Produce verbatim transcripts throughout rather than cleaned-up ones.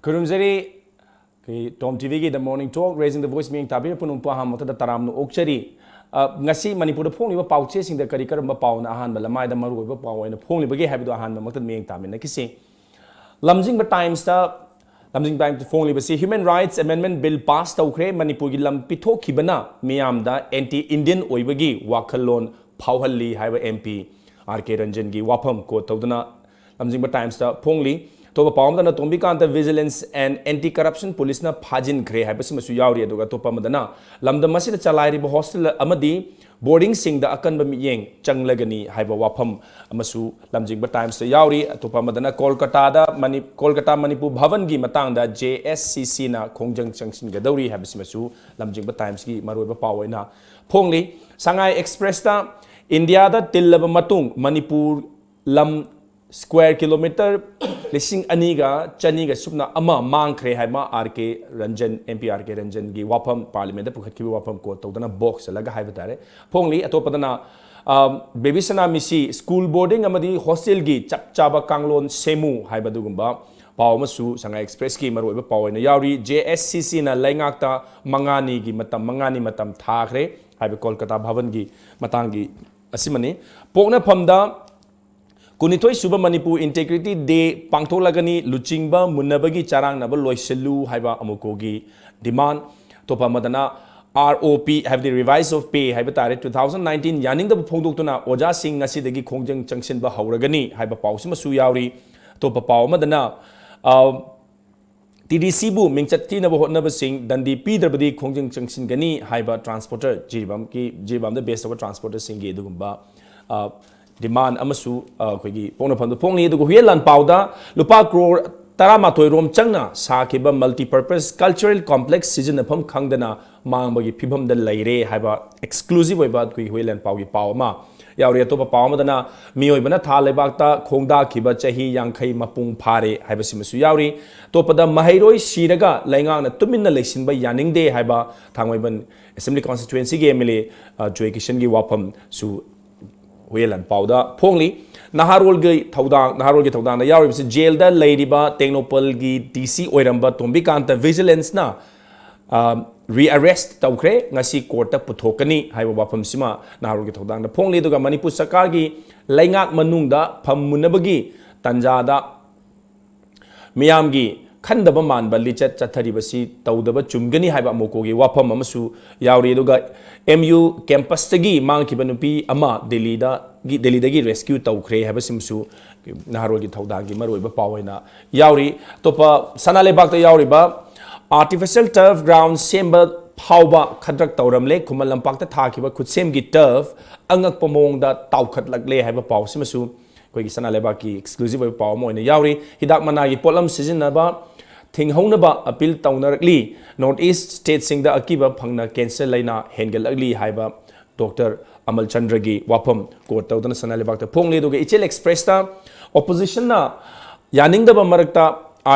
ꯈꯨꯔꯨꯝꯖꯔꯤ꯫ ꯑꯩꯈꯣꯏ ꯇꯣꯝ ꯇꯤꯚꯤꯒꯤ The Morning Talk, Raising the Voice ꯃꯤꯠꯌꯦꯡ ꯇꯥꯕꯤꯔꯤꯕ ꯄꯨꯝꯅꯃꯛꯄꯨ ꯑꯍꯥꯟꯕ ꯃꯛꯇꯗ ꯇꯔꯥꯝꯅ ꯑꯣꯛꯆꯔꯤ꯫ ꯑ, ꯉꯁꯤ ꯃꯅꯤꯄꯨꯔꯗ ꯐꯣꯡꯂꯤꯕ ꯄꯥꯎꯆꯦꯁꯤꯡꯗ ꯀꯔꯤ ꯀꯔꯝꯕ ꯄꯥꯎꯅ ꯑꯍꯥꯟꯕ ꯂꯃꯥꯏꯗ ꯃꯔꯨꯑꯣꯏꯕ ꯄꯥꯎ ꯑꯣꯏꯅ ꯐꯣꯡꯂꯤꯕꯒꯦ ꯍꯥꯏꯕꯗꯨ ꯑꯍꯥꯟꯕ ꯃꯛꯇꯗ ꯃꯤꯠꯌꯦꯡ ꯇꯥꯃꯤꯟꯅꯈꯤꯁꯤ꯫ ꯂꯝꯖꯤꯡꯕ ꯇꯥꯏꯝꯁꯇ, ꯂꯝꯖꯤꯡꯕ ꯇꯥꯏꯝꯁꯇ ꯐꯣꯡꯂꯤꯕꯁꯤ Human Rights Amendment Bill pass ꯇꯧꯈ꯭ꯔꯦ, ꯃꯅꯤꯄꯨꯔꯒꯤ ꯂꯝ ꯄꯤꯊꯣꯛꯈꯤꯕꯅ ꯃꯤꯌꯥꯝꯗ anti Indian ꯑꯣꯏꯕꯒꯤ ꯋꯥꯈꯜꯂꯣꯟ ꯐꯥꯎꯍꯜꯂꯤ ꯍꯥꯏꯕ ꯑꯦꯝ ꯄꯤ ꯑꯥꯔ ꯀꯦ ꯔꯟꯖꯟꯒꯤ ꯋꯥꯐꯝ quote ꯇꯧꯗꯨꯅ ꯂꯝꯖꯤꯡꯕ ꯇꯥꯏꯝꯁꯇ ꯐꯣꯡꯂꯤ꯫ ꯑꯇꯣꯞꯄ ꯄꯥꯎ ꯑꯃꯗꯅ ꯇꯣꯝꯕꯤꯀꯥꯟꯇ Vigilance and Anti Corruption Police ꯅ ꯐꯥꯖꯤꯟꯈ꯭ꯔꯦ ꯍꯥꯏꯕꯁꯤꯃꯁꯨ ꯌꯥꯎꯔꯤ꯫ ꯑꯗꯨꯒ ꯑꯇꯣꯞꯄ ꯑꯃꯗꯅ ꯂꯝꯗꯝ ꯑꯁꯤꯗ ꯆꯂꯥꯏꯔꯤꯕ ꯍꯣꯁꯇꯦꯜ ꯑꯃꯗꯤ ꯕꯣꯔꯗꯤꯡꯁꯤꯡꯗ ꯑꯀꯟꯕ ꯃꯤꯠꯌꯦꯡ ꯆꯪꯂꯒꯅꯤ ꯍꯥꯏꯕ ꯋꯥꯐꯝ ꯑꯃꯁꯨ ꯂꯝꯖꯤꯡꯕ ꯇꯥꯏꯝꯁꯇ ꯌꯥꯎꯔꯤ꯫ ꯑꯇꯣꯞꯄ ꯑꯃꯗꯅ ꯀꯣꯜꯀꯇꯥꯗ ꯃꯅꯤ-, ꯀꯣꯜꯀꯇꯥ ꯃꯅꯤꯄꯨꯔ ꯚꯕꯟꯒꯤ ꯃꯇꯥꯡꯗ ꯖꯦ ꯑꯦꯁ ꯁꯤ ꯁꯤꯅ ꯈꯣꯡꯖꯪ ꯆꯪꯁꯤꯟꯒꯗꯧꯔꯤ ꯍꯥꯏꯕꯁꯤꯃꯁꯨ ꯂꯝꯖꯤꯡꯕ ꯇꯥꯏꯝꯁꯀꯤ ꯃꯔꯨꯑꯣꯏꯕ ꯄꯥꯎ ꯑꯣꯏꯅ ꯐꯣꯡꯂꯤ꯫ ꯁꯉꯥꯏ ꯑꯦꯛꯁꯄ꯭ꯔꯦꯁꯇ ꯏꯟꯗꯤꯌꯥꯗ ꯇꯤꯜꯂꯕ ꯃꯇꯨꯡ ꯃꯅꯤꯄꯨꯔ ꯂꯝ ꯁ꯭ꯀ꯭ꯋꯦꯔ ꯀꯤꯂꯣꯃꯤꯇꯔ ꯂꯤꯁꯤꯡ ꯑꯅꯤꯒ ꯆꯅꯤꯒ ꯁꯨꯞꯅ ꯑꯃ ꯃꯥꯡꯈ꯭ꯔꯦ ꯍꯥꯏꯕ ꯑꯥꯔ ꯀꯦ ꯔꯟꯖꯟ, ꯑꯦꯝ ꯄꯤ ꯑꯥꯔ ꯀꯦ ꯔꯟꯖꯟꯒꯤ ꯋꯥꯐꯝ, ꯄꯥꯔꯂꯤꯌꯥꯃꯦꯟꯗ ꯄꯨꯈꯠꯈꯤꯕ ꯋꯥꯐꯝ quote ꯇꯧꯗꯅ ꯕꯣꯛꯁ ꯆꯜꯂꯒ ꯍꯥꯏꯕ ꯇꯥꯔꯦ, ꯐꯣꯡꯂꯤ꯫ ꯑꯇꯣꯞꯄꯗꯅ, ꯑ, ꯕꯦꯕꯤ ꯁꯅꯥ ꯃꯤꯁꯤ ꯁ꯭ꯀꯨꯜ ꯕꯣꯔꯗꯤꯡ ꯑꯃꯗꯤ ꯍꯣꯁꯇꯦꯜꯒꯤ ꯆꯞ ꯆꯥꯕ ꯀꯥꯡꯂꯣꯟ ꯁꯦꯝꯃꯨ ꯍꯥꯏꯕ ꯑꯗꯨꯒꯨꯝꯕ ꯄꯥꯎ ꯑꯃꯁꯨ ꯁꯉꯥꯏ ꯑꯦꯛꯁꯄ꯭ꯔꯦꯁꯀꯤ ꯃꯔꯨꯑꯣꯏꯕ ꯄꯥꯎ ꯑꯣꯏꯅ ꯌꯥꯎꯔꯤ꯫ ꯖꯦ ꯑꯦꯁ ꯁꯤ ꯁꯤꯅ ꯂꯩꯉꯥꯛꯇ ꯃꯉꯥꯅꯤꯒꯤ ꯃꯇꯝ, ꯃꯉꯥꯅꯤ ꯃꯇꯝ ꯊꯥꯈ꯭ꯔꯦ ꯍꯥꯏꯕ ꯀꯣꯜꯀꯇꯥ ꯚꯕꯟꯒꯤ ꯃꯇꯥꯡꯒꯤ ꯑꯁꯤꯃꯅꯤ꯫ ꯄꯣꯛꯅꯐꯝꯗ ꯀꯨꯟꯅꯤꯊꯣꯏ ꯁꯨꯕ ꯃꯅꯤꯄꯨꯔ Integrity Day ꯄꯥꯡꯊꯣꯛꯂꯒꯅꯤ, ꯂꯨꯆꯤꯡꯕ ꯃꯨꯟꯅꯕꯒꯤ ꯆꯔꯥꯡꯅꯕ ꯂꯣꯏꯁꯤꯜꯂꯨ ꯍꯥꯏꯕ ꯑꯃꯨꯀꯣꯒꯤ demand꯫ ꯑꯇꯣꯞꯄ ꯑꯃꯗꯅ ꯑꯥꯔ ꯑꯣ ꯄꯤ ꯍꯥꯏꯕꯗꯤ Revise of Pay ꯍꯥꯏꯕ ꯇꯥꯔꯦ, two thousand nineteen ꯌꯥꯅꯤꯡꯗꯕ ꯐꯣꯡꯗꯣꯛꯇꯨꯅ ꯑꯣꯖꯥꯁꯤꯡ ꯉꯁꯤꯗꯒꯤ ꯈꯣꯡꯖꯪ ꯆꯪꯁꯤꯟꯕ ꯍꯧꯔꯒꯅꯤ ꯍꯥꯏꯕ ꯄꯥꯎꯁꯤꯃꯁꯨ ꯌꯥꯎꯔꯤ꯫ ꯑꯇꯣꯞꯄ ꯄꯥꯎ ꯑꯃꯗꯅ, ꯑ, ꯇꯤ ꯗꯤ ꯁꯤꯕꯨ ꯃꯤꯡꯆꯠ ꯊꯤꯅꯕ ꯍꯣꯠꯅꯕꯁꯤꯡ ꯗꯟꯗꯤ ꯄꯤꯗ꯭ꯔꯕꯗꯤ ꯈꯣꯡꯖꯪ ꯆꯪꯁꯤꯟꯒꯅꯤ ꯍꯥꯏꯕ ꯇ꯭ꯔꯥꯟꯁꯄꯣꯔꯇꯔ ꯖꯤꯔꯤꯕꯥꯝꯒꯤ, ꯖꯤꯔꯤꯕꯥꯝꯗ ꯕꯦꯁ ꯇꯧꯕ ꯇ꯭ꯔꯥꯟꯁꯄꯣꯔꯇꯔꯁꯤꯡꯒꯤ ꯑꯗꯨꯒꯨꯝꯕ, ꯑ, demand ꯑꯃꯁꯨ, ꯑ, ꯑꯩꯈꯣꯏꯒꯤ ꯄꯣꯛꯅꯐꯝꯗ ꯐꯣꯡꯂꯤ꯫ ꯑꯗꯨꯒ ꯍꯨꯏꯌꯦꯟ ꯂꯥꯟꯄꯥꯎꯗ ꯂꯨꯄꯥ ꯀ꯭ꯔꯣꯔ ꯇꯔꯥꯃꯥꯊꯣꯏ ꯔꯣꯝ ꯆꯪꯅ ꯁꯥꯈꯤꯕ multipurpose cultural complex ꯁꯤꯖꯤꯟꯅꯐꯝ ꯈꯪꯗꯅ ꯃꯥꯡꯕꯒꯤ ꯐꯤꯕꯝꯗ ꯂꯩꯔꯦ ꯍꯥꯏꯕ exclusive ꯑꯣꯏꯕ ꯑꯩꯈꯣꯏꯒꯤ ꯍꯨꯏꯌꯦꯟ ꯂꯥꯟꯄꯥꯎꯒꯤ ꯄꯥꯎ ꯑꯃ ꯌꯥꯎꯔꯤ꯫ ꯑꯇꯣꯞꯄ ꯄꯥꯎ ꯑꯃꯗꯅ ꯃꯤꯑꯣꯏꯕꯅ ꯊꯥ ꯂꯩꯕꯥꯛꯇ ꯈꯣꯡꯗꯥꯈꯤꯕ ꯆꯍꯤ ꯌꯥꯡꯈꯩ ꯃꯄꯨꯡ ꯐꯥꯔꯦ ꯍꯥꯏꯕꯁꯤꯃꯁꯨ ꯌꯥꯎꯔꯤ꯫ ꯑꯇꯣꯞꯄꯗ ꯃꯍꯩꯔꯣꯏ ꯁꯤꯔꯒ ꯂꯩꯉꯥꯛꯅ ꯇꯨꯃꯤꯟꯅ ꯂꯩꯁꯤꯟꯕ ꯌꯥꯅꯤꯡꯗꯦ ꯍꯥꯏꯕ ꯊꯥꯡꯃꯩꯕꯟ Assembly Constituencyꯒꯤ M L A, ꯑ, ꯖꯣꯏ ꯀꯤꯁꯟꯒꯤ ꯋꯥꯐꯝꯁꯨ ꯍꯨꯌꯦꯟ ꯂꯥꯟꯄꯥꯎꯗ ꯐꯣꯡꯂꯤ꯫ ꯅꯍꯥꯔꯣꯜꯒꯤ ꯊꯧꯗꯥꯡ, ꯅꯍꯥꯔꯣꯜꯒꯤ ꯊꯧꯗꯥꯡꯗ ꯌꯥꯎꯔꯤꯕꯁꯤ ꯖꯦꯜꯗ ꯂꯩꯔꯤꯕ ꯇꯦꯡꯅꯧꯄꯜꯒꯤ D C ꯑꯣꯏꯔꯝꯕ ꯇꯣꯝꯕꯤꯀꯥꯟꯇ Vigilanceꯅ, ꯑ, rearrest ꯇꯧꯈ꯭ꯔꯦ, ꯉꯁꯤ courtꯇ ꯄꯨꯊꯣꯛꯀꯅꯤ ꯍꯥꯏꯕ ꯋꯥꯐꯝꯁꯤꯃ ꯅꯍꯥꯔꯣꯜꯒꯤ ꯊꯧꯗꯥꯡꯗ ꯐꯣꯡꯂꯤ꯫ ꯑꯗꯨꯒ ꯃꯅꯤꯄꯨꯔ ꯁꯔꯀꯥꯔꯒꯤ ꯂꯩꯉꯥꯛ ꯃꯅꯨꯡꯗ ꯐꯝꯃꯨꯟꯅꯕꯒꯤ ꯇꯥꯟꯖꯥꯗ ꯃꯤꯌꯥꯝꯒꯤ ꯈꯟꯗꯕ ꯃꯥꯟꯕ ꯂꯤꯆꯠ ꯆꯠꯊꯔꯤꯕꯁꯤ ꯇꯧꯗꯕ ꯆꯨꯝꯒꯅꯤ ꯍꯥꯏꯕ ꯑꯃꯣꯀꯣꯒꯤ ꯋꯥꯐꯝ ꯑꯃꯁꯨ ꯌꯥꯎꯔꯤ꯫ ꯑꯗꯨꯒ M U campusꯇꯒꯤ ꯃꯥꯡꯈꯤꯕ ꯅꯨꯄꯤ ꯑꯃ ꯗꯦꯜꯂꯤꯗꯒꯤ, ꯗꯦꯜꯂꯤꯗꯒꯤ rescue ꯇꯧꯈ꯭ꯔꯦ ꯍꯥꯏꯕꯁꯤꯃꯁꯨ ꯅꯍꯥꯔꯣꯜꯒꯤ ꯊꯧꯗꯥꯡꯒꯤ ꯃꯔꯨꯑꯣꯏꯕ ꯄꯥꯎ ꯑꯣꯏꯅ ꯌꯥꯎꯔꯤ꯫ ꯑꯇꯣꯞꯄ ꯁꯅꯥ ꯂꯩꯕꯥꯛꯇ ꯌꯥꯎꯔꯤꯕ artificial turf ground ꯁꯦꯝꯕ ꯐꯥꯎꯕ ꯈꯗ꯭ꯔꯛ ꯇꯧꯔꯝꯂꯦ꯫ ꯈꯨꯃꯟ ꯂꯝꯄꯥꯛꯇ ꯊꯥꯈꯤꯕ ꯈꯨꯠꯁꯦꯝꯒꯤ turf ꯑꯉꯛꯄ ꯃꯑꯣꯡꯗ ꯇꯥꯎꯈꯠꯂꯛꯂꯦ ꯍꯥꯏꯕ ꯄꯥꯎꯁꯤꯃꯁꯨ ꯑꯩꯈꯣꯏꯒꯤ ꯁꯅꯥ ꯂꯩꯕꯥꯛꯀꯤ exclusive ꯑꯣꯏꯕ ꯄꯥꯎ ꯑꯃ ꯑꯣꯏꯅ ꯌꯥꯎꯔꯤ꯫ ꯍꯤꯗꯥꯛ ꯃꯅꯥꯒꯤ ꯄꯣꯠꯂꯝ ꯁꯤꯖꯤꯟꯅꯕ ꯊꯤꯡꯍꯧꯅꯕ appeal ꯇꯧꯅꯔꯛꯂꯤ꯫ North East stateꯁꯤꯡꯗ ꯑꯀꯤꯕ ꯐꯪꯅ cancer ꯂꯥꯏꯅꯥ ꯍꯦꯟꯒꯠꯂꯛꯂꯤ ꯍꯥꯏꯕ ꯗꯣꯛꯇꯔ ꯑꯃꯜ ꯆꯟꯗ꯭ꯔꯒꯤ ꯋꯥꯐꯝ quote ꯇꯧꯗꯨꯅ ꯁꯅꯥ ꯂꯩꯕꯥꯛꯇ ꯐꯣꯡꯂꯤ꯫ ꯑꯗꯨꯒ ꯏꯆꯦꯜ Expressꯇ oppositionꯅ ꯌꯥꯅꯤꯡꯗꯕ ꯃꯔꯛꯇ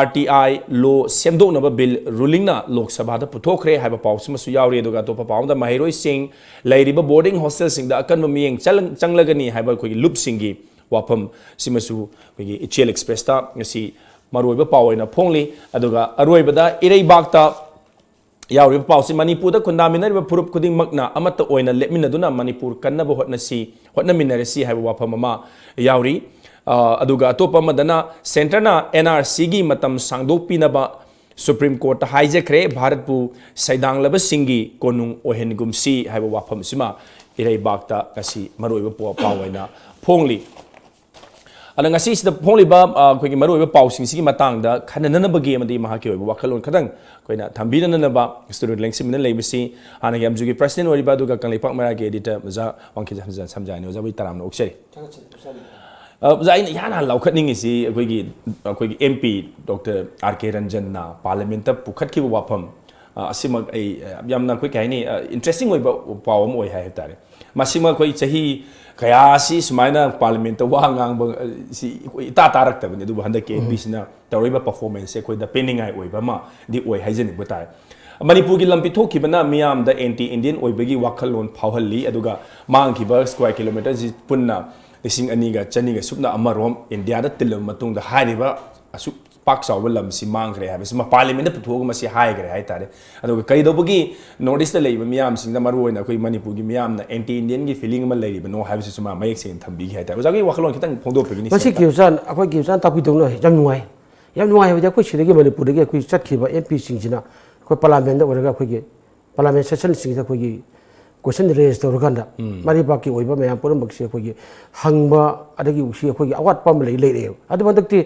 R T I law ꯁꯦꯝꯗꯣꯛꯅꯕ bill rulingꯅ ꯂꯣꯛ ꯁꯚꯥꯗ ꯄꯨꯊꯣꯛꯈ꯭ꯔꯦ ꯍꯥꯏꯕ ꯄꯥꯎꯁꯤꯃꯁꯨ ꯌꯥꯎꯔꯤ꯫ ꯑꯗꯨꯒ ꯑꯇꯣꯞꯄ ꯄꯥꯎ ꯑꯃꯗ ꯃꯍꯩꯔꯣꯏꯁꯤꯡ ꯂꯩꯔꯤꯕ boarding hostelꯁꯤꯡꯗ ꯑꯀꯟꯕ ꯃꯤꯠꯌꯦꯡ ꯆꯪ-, ꯆꯪꯂꯒꯅꯤ ꯍꯥꯏꯕ ꯑꯩꯈꯣꯏꯒꯤ ꯂꯨꯞꯁꯤꯡꯒꯤ ꯋꯥꯐꯝꯁꯤꯃꯁꯨ ꯑꯩꯈꯣꯏꯒꯤ ꯏꯆꯦꯜ Expressꯇ ꯉꯁꯤ ꯃꯔꯨꯑꯣꯏꯕ ꯄꯥꯎ ꯑꯣꯏꯅ ꯐꯣꯡꯂꯤ꯫ ꯑꯗꯨꯒ ꯑꯔꯣꯏꯕꯗ ꯏꯔꯩꯕꯥꯛꯇ ꯌꯥꯎꯔꯤꯕ ꯄꯥꯎꯁꯤ, ꯃꯅꯤꯄꯨꯔꯗ ꯈꯨꯟꯗꯥꯃꯤꯟꯅꯔꯤꯕ ꯐꯨꯔꯨꯞ ꯈꯨꯗꯤꯡꯃꯛꯅ ꯑꯃꯠꯇ ꯑꯣꯏꯅ ꯂꯦꯞꯃꯤꯟꯅꯗꯨꯅ ꯃꯅꯤꯄꯨꯔ ꯀꯟꯅꯕ ꯍꯣꯠꯅꯁꯤ, ꯍꯣꯠꯅꯃꯤꯟꯅꯔꯁꯤ ꯍꯥꯏꯕ ꯋꯥꯐꯝ ꯑꯃ ꯌꯥꯎꯔꯤ꯫ ꯑ, ꯑꯗꯨꯒ ꯑꯇꯣꯞꯄ ꯑꯃꯗꯅ centreꯅ N R Cꯒꯤ ꯃꯇꯝ ꯁꯥꯡꯗꯣꯛꯄꯤꯅꯕ Supreme Courtꯇ ꯍꯥꯏꯖꯈ꯭ꯔꯦ, ꯚꯥꯔꯠꯄꯨ ꯁꯩꯗꯥꯡꯂꯕꯁꯤꯡꯒꯤ ꯀꯣꯅꯨꯡ ꯑꯣꯏꯍꯟꯒꯨꯝꯁꯤ ꯍꯥꯏꯕ ꯋꯥꯐꯝꯁꯤꯃ ꯏꯔꯩꯕꯥꯛꯇ ꯉꯁꯤ ꯃꯔꯨꯑꯣꯏꯕ ꯄꯥꯎ ꯑꯣꯏꯅ ꯐꯣꯡꯂꯤ꯫ ꯑꯗ ꯉꯁꯤꯁꯤꯗ ꯐꯣꯡꯂꯤꯕ, ꯑ, ꯑꯩꯈꯣꯏꯒꯤ ꯃꯔꯨꯑꯣꯏꯕ ꯄꯥꯎꯁꯤꯡꯁꯤꯒꯤ ꯃꯇꯥꯡꯗ ꯈꯟꯅꯅꯅꯕꯒꯤ ꯑꯃꯗꯤ ꯃꯍꯥꯛꯀꯤ ꯑꯣꯏꯕ ꯋꯥꯈꯜꯂꯣꯟ ꯈꯇꯪ ꯑꯩꯈꯣꯏꯅ ꯊꯝꯕꯤꯅꯅꯕ studio ꯂꯦꯡꯁꯤꯟꯃꯤꯟꯅ ꯂꯩꯕꯁꯤ ꯍꯥꯟꯅꯒꯤ ꯑꯝꯖꯨꯒꯤ president ꯑꯣꯏꯔꯤꯕ ꯑꯗꯨꯒ ꯀꯪꯂꯩꯄꯥꯛ ꯃꯩꯔꯥꯒꯤ editor ꯑꯣꯖꯥ ꯋꯥꯡꯈꯩ ꯁꯝꯖꯥꯏꯅꯤ꯫ ꯑꯣꯖꯥꯕꯨ ꯑꯩ ꯇꯔꯥꯝꯅ ꯑꯣꯛꯆꯔꯤ꯫ ꯑ, ꯑꯣꯖꯥ, ꯑꯩꯅ ꯏꯍꯥꯟ ꯍꯥꯟꯅ ꯂꯧꯈꯠꯅꯤꯡꯉꯤꯁꯤ ꯑꯩꯈꯣꯏꯒꯤ, ꯑꯩꯈꯣꯏꯒꯤ M P Doctor R K Ranjanꯅ parliamentꯇ ꯄꯨꯈꯠꯈꯤꯕ ꯋꯥꯐꯝ, ꯑ, ꯑꯁꯤꯃꯛ ꯑꯩ, ꯑ, ꯌꯥꯝꯅ ꯑꯩꯈꯣꯏ ꯀꯩ ꯍꯥꯏꯅꯤ, ꯑ, interesting ꯑꯣꯏꯕ ꯄꯥꯎ ꯑꯃ ꯑꯣꯏ ꯍꯥꯏ ꯍꯥꯏꯕ ꯇꯥꯔꯦ꯫ ꯃꯁꯤꯃ ꯑꯩꯈꯣꯏ ꯆꯍꯤ ꯀꯌꯥꯁꯤ ꯁꯨꯃꯥꯏꯅ ꯄꯥꯔꯂꯤꯌꯥꯃꯦꯟꯠꯇ ꯋꯥ ꯉꯥꯡꯕ, ꯑ, ꯁꯤ ꯑꯩꯈꯣꯏ ꯏꯇꯥ ꯇꯥꯔꯛꯇꯕꯅꯤ꯫ ꯑꯗꯨꯕꯨ ꯍꯟꯗꯛꯀꯤ ꯑꯦꯝ ꯄꯤꯁꯤꯅ ꯇꯧꯔꯤꯕ ꯄꯔꯐꯣꯔꯃꯦꯟꯁꯁꯦ ꯑꯩꯈꯣꯏꯗ ꯄꯦꯟꯅꯤꯡꯉꯥꯏ ꯑꯣꯏꯕ ꯑꯃꯗꯤ ꯑꯣꯏ ꯍꯥꯏꯖꯅꯤꯡꯕ ꯇꯥꯏ꯫ ꯃꯅꯤꯄꯨꯔꯒꯤ ꯂꯝ ꯄꯤꯊꯣꯛꯈꯤꯕꯅ ꯃꯤꯌꯥꯝꯗ ꯑꯦꯟꯇꯤ ꯏꯟꯗꯤꯌꯟ ꯑꯣꯏꯕꯒꯤ ꯋꯥꯈꯜꯂꯣꯟ ꯐꯥꯎꯍꯜꯂꯤ, ꯑꯗꯨꯒ ꯃꯥꯡꯈꯤꯕ ꯁ꯭ꯀ꯭ꯋꯥꯔ ꯀꯤꯂꯣꯃꯤꯇꯔꯁꯤ ꯄꯨꯟꯅ ꯂꯤꯁꯤꯡ ꯑꯅꯤꯒ ꯆꯅꯤꯒ ꯁꯨꯞꯅ ꯑꯃꯔꯣꯝ ꯏꯟꯗꯤꯌꯥꯗ ꯇꯤꯜꯂꯕ ꯃꯇꯨꯡꯗ ꯍꯥꯏꯔꯤꯕ ꯑꯁꯨꯛ ꯄꯥꯛ ꯆꯥꯎꯕ ꯂꯝꯁꯤ ꯃꯥꯡꯈ꯭ꯔꯦ ꯍꯥꯏꯕꯁꯤ ꯃꯄꯥꯟ ꯂꯝꯗ ꯄꯨꯊꯣꯛꯑꯒ ꯃꯁꯤ ꯍꯥꯏꯈ꯭ꯔꯦ ꯍꯥꯏꯇꯥꯔꯦ꯫ ꯑꯗꯨꯒ ꯀꯩꯗꯧꯕꯒꯤ ꯅꯣꯔꯠ ꯏꯁꯇ ꯂꯩꯔꯤꯕ ꯃꯤꯌꯥꯝꯁꯤꯡꯗ, ꯃꯔꯨꯑꯣꯏꯅ ꯑꯩꯈꯣꯏ ꯃꯅꯤꯄꯨꯔꯒꯤ ꯃꯤꯌꯥꯝꯅ ꯑꯦꯟꯇꯤ ꯏꯟꯗꯤꯌꯟꯒꯤ ꯐꯤꯂꯤꯡ ꯑꯃ ꯂꯩꯔꯤꯕꯅꯣ ꯍꯥꯏꯕꯁꯤꯁꯨ ꯃꯥ ꯃꯌꯦꯛ ꯁꯦꯡꯅ ꯊꯝꯕꯤꯒꯦ ꯍꯥꯏꯇꯥꯔꯦ꯫ ꯑꯣꯖꯥꯒꯤ ꯋꯥꯈꯜꯂꯣꯟ ꯈꯤꯇꯪ ꯐꯣꯡꯗꯣꯛꯄꯤꯒꯅꯤ ꯃꯁꯤ ꯁꯦꯟꯇꯔ꯫ ꯀꯤꯔꯆꯥꯟ, ꯑꯩꯈꯣꯏ ꯀꯤꯔꯆꯥꯟ ꯇꯥꯛꯄꯤꯗꯧꯅ ꯌꯥꯝ ꯅꯨꯡꯉꯥꯏ꯫ ꯌꯥꯝ ꯅꯨꯡꯉꯥꯏ ꯍꯥꯏꯕꯗꯤ ꯑꯩꯈꯣꯏ ꯁꯤꯗꯒꯤ ꯃꯅꯤꯄꯨꯔꯗꯒꯤ ꯑꯩꯈꯣꯏ ꯆꯠꯈꯤꯕ ꯑꯦꯝ ꯄꯤꯁꯤꯡꯁꯤꯅ ꯑꯩꯈꯣꯏ ꯄꯥꯔꯂꯤꯌꯥꯃꯦꯟꯠꯇ ꯑꯣꯏꯔꯒ ꯑꯩꯈꯣꯏꯒꯤ ꯄꯥꯔꯂꯤꯌꯥꯃꯦꯟꯠ ꯁꯦꯁꯟꯁꯤꯡꯁꯤꯗ ꯑꯩꯈꯣꯏꯒꯤ ꯀꯣꯏꯁꯟ ꯔꯦꯖ ꯇꯧꯔꯀꯥꯟꯗ ꯎꯝ꯫ ꯃꯔꯩꯕꯥꯛꯀꯤ ꯑꯣꯏꯕ ꯃꯌꯥꯝ ꯄꯨꯝꯅꯃꯛꯁꯦ ꯑꯩꯈꯣꯏꯒꯤ ꯍꯪꯕ, ꯑꯗꯒꯤ ꯁꯤ ꯑꯩꯈꯣꯏꯒꯤ ꯑꯋꯥꯠꯄ ꯑꯃ ꯂꯩ, ꯂꯩꯔꯛꯑꯦꯕ꯫ ꯑꯗꯨꯕꯨ ꯍꯟꯗꯛꯇꯤ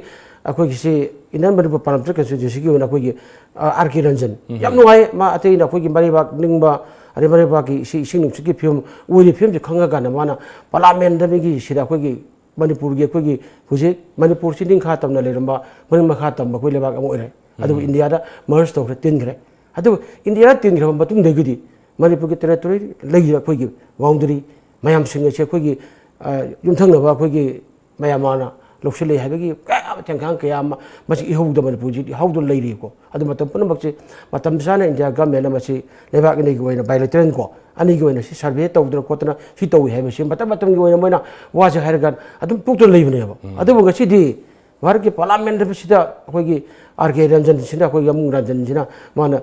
ꯑꯩꯈꯣꯏꯒꯤ ꯁꯤ ꯏꯟꯗꯤꯌꯟ ꯃꯅꯤꯄꯨꯔ ꯄꯥꯔꯂꯤꯌꯥꯃꯦꯟꯇꯔꯤ ꯀꯟꯁꯇꯤꯇ꯭ꯌꯨꯟꯁꯤꯒꯤ ꯑꯣꯏꯅ ꯑꯩꯈꯣꯏꯒꯤ, ꯑ, ꯑꯥꯔ ꯀꯦ ꯔꯟꯖꯟ ꯎꯝ꯫ ꯌꯥꯝ ꯅꯨꯡꯉꯥꯏ꯫ ꯃꯥ ꯑꯇꯩꯅ ꯑꯩꯈꯣꯏꯒꯤ ꯃꯔꯩꯕꯥꯛ ꯅꯤꯡꯕ, ꯑꯗꯩ ꯃꯔꯩꯕꯥꯛꯀꯤ ꯁꯤ ꯏꯁꯤꯡ ꯅꯨꯡꯁꯤꯠꯀꯤ ꯐꯤꯕꯝ, ꯑꯣꯏꯔꯤꯕ ꯐꯤꯕꯝꯁꯤ ꯈꯪꯉꯀꯥꯟꯗ ꯃꯥꯅ ꯄꯥꯔꯂꯤꯌꯥꯃꯦꯟꯠꯇ ꯃꯤꯒꯤ ꯁꯤꯗ ꯑꯩꯈꯣꯏꯒꯤ ꯃꯅꯤꯄꯨꯔꯒꯤ, ꯑꯩꯈꯣꯏꯒꯤ ꯍꯧꯖꯤꯛ ꯃꯅꯤꯄꯨꯔꯁꯤ ꯅꯤꯡꯈꯥ ꯇꯝꯅ ꯂꯩꯔꯝꯕ, ꯃꯅꯤꯡ ꯃꯈꯥ ꯇꯝꯕ ꯑꯩꯈꯣꯏ ꯂꯩꯕꯥꯛ ꯑꯃ ꯑꯣꯏꯔꯦ꯫ ꯑꯗꯨꯕꯨ ꯎꯝ꯫ ꯏꯟꯗꯤꯌꯥꯗ ꯃꯔꯖ ꯇꯧꯈ꯭ꯔꯦ, ꯇꯤꯟꯈ꯭ꯔꯦ꯫ ꯑꯗꯨꯕꯨ ꯏꯟꯗꯤꯌꯥꯗ ꯇꯤꯟꯈ꯭ꯔꯕ ꯃꯇꯨꯡꯗꯒꯤꯗꯤ ꯃꯅꯤꯄꯨꯔꯒꯤ ꯇꯦꯔꯤꯇꯣꯔꯤ ꯂꯩꯔꯤꯕ ꯑꯩꯈꯣꯏꯒꯤ ꯕꯥꯎꯟꯗꯔꯤ ꯃꯌꯥꯝꯁꯤꯡ ꯑꯁꯦ ꯑꯩꯈꯣꯏꯒꯤ, ꯑ, ꯌꯨꯝꯊꯪꯅꯕ ꯑꯩꯈꯣꯏꯒꯤ ꯃꯌꯥꯟꯃꯥꯔꯅ ꯂꯧꯁꯤꯜꯂꯛꯏ ꯍꯥꯏꯕꯒꯤ ꯀꯌꯥ ꯑꯃ ꯊꯦꯡꯈꯥꯡ ꯀꯌꯥ ꯑꯃ ꯃꯁꯤ ꯏꯍꯧꯗ ꯃꯅꯤꯄꯨꯔꯁꯤ ꯏꯍꯧꯗ ꯂꯩꯔꯤꯀꯣ꯫ ꯑꯗꯨ ꯃꯇꯝ ꯄꯨꯝꯅꯃꯛꯁꯤ ꯃꯇꯝ ꯆꯥꯅ ꯏꯟꯗꯤꯌꯥ ꯒꯃꯦꯟꯅ ꯃꯁꯤ ꯂꯩꯕꯥꯛ ꯑꯅꯤꯒꯤ ꯑꯣꯏꯅ bilateral ꯀꯣ, ꯑꯅꯤꯒꯤ ꯑꯣꯏꯅ ꯁꯤ ꯁꯔꯚꯦ ꯇꯧꯗꯅ ꯈꯣꯠꯇꯅ ꯁꯤ ꯇꯧꯏ ꯍꯥꯏꯕꯁꯤ ꯃꯇꯝ ꯃꯇꯝꯒꯤ ꯑꯣꯏꯅ ꯃꯣꯏꯅ ꯋꯥꯁꯦ ꯍꯥꯏꯔꯒ ꯑꯗꯨꯝ ꯇꯣꯛꯇꯅ ꯂꯩꯕꯅꯦꯕ꯫ ꯎꯝ꯫ ꯑꯗꯨꯕꯨ ꯉꯁꯤꯗꯤ ꯚꯥꯔꯠꯀꯤ ꯄꯥꯔꯂꯤꯌꯥꯃꯦꯟꯠꯁꯤꯗ ꯑꯩꯈꯣꯏꯒꯤ ꯑꯥꯔ ꯀꯦ ꯔꯟꯖꯟꯁꯤꯅ, ꯑꯩꯈꯣꯏꯒꯤ ꯑꯃꯨꯛ ꯔꯟꯖꯟꯁꯤꯅ ꯃꯥꯅ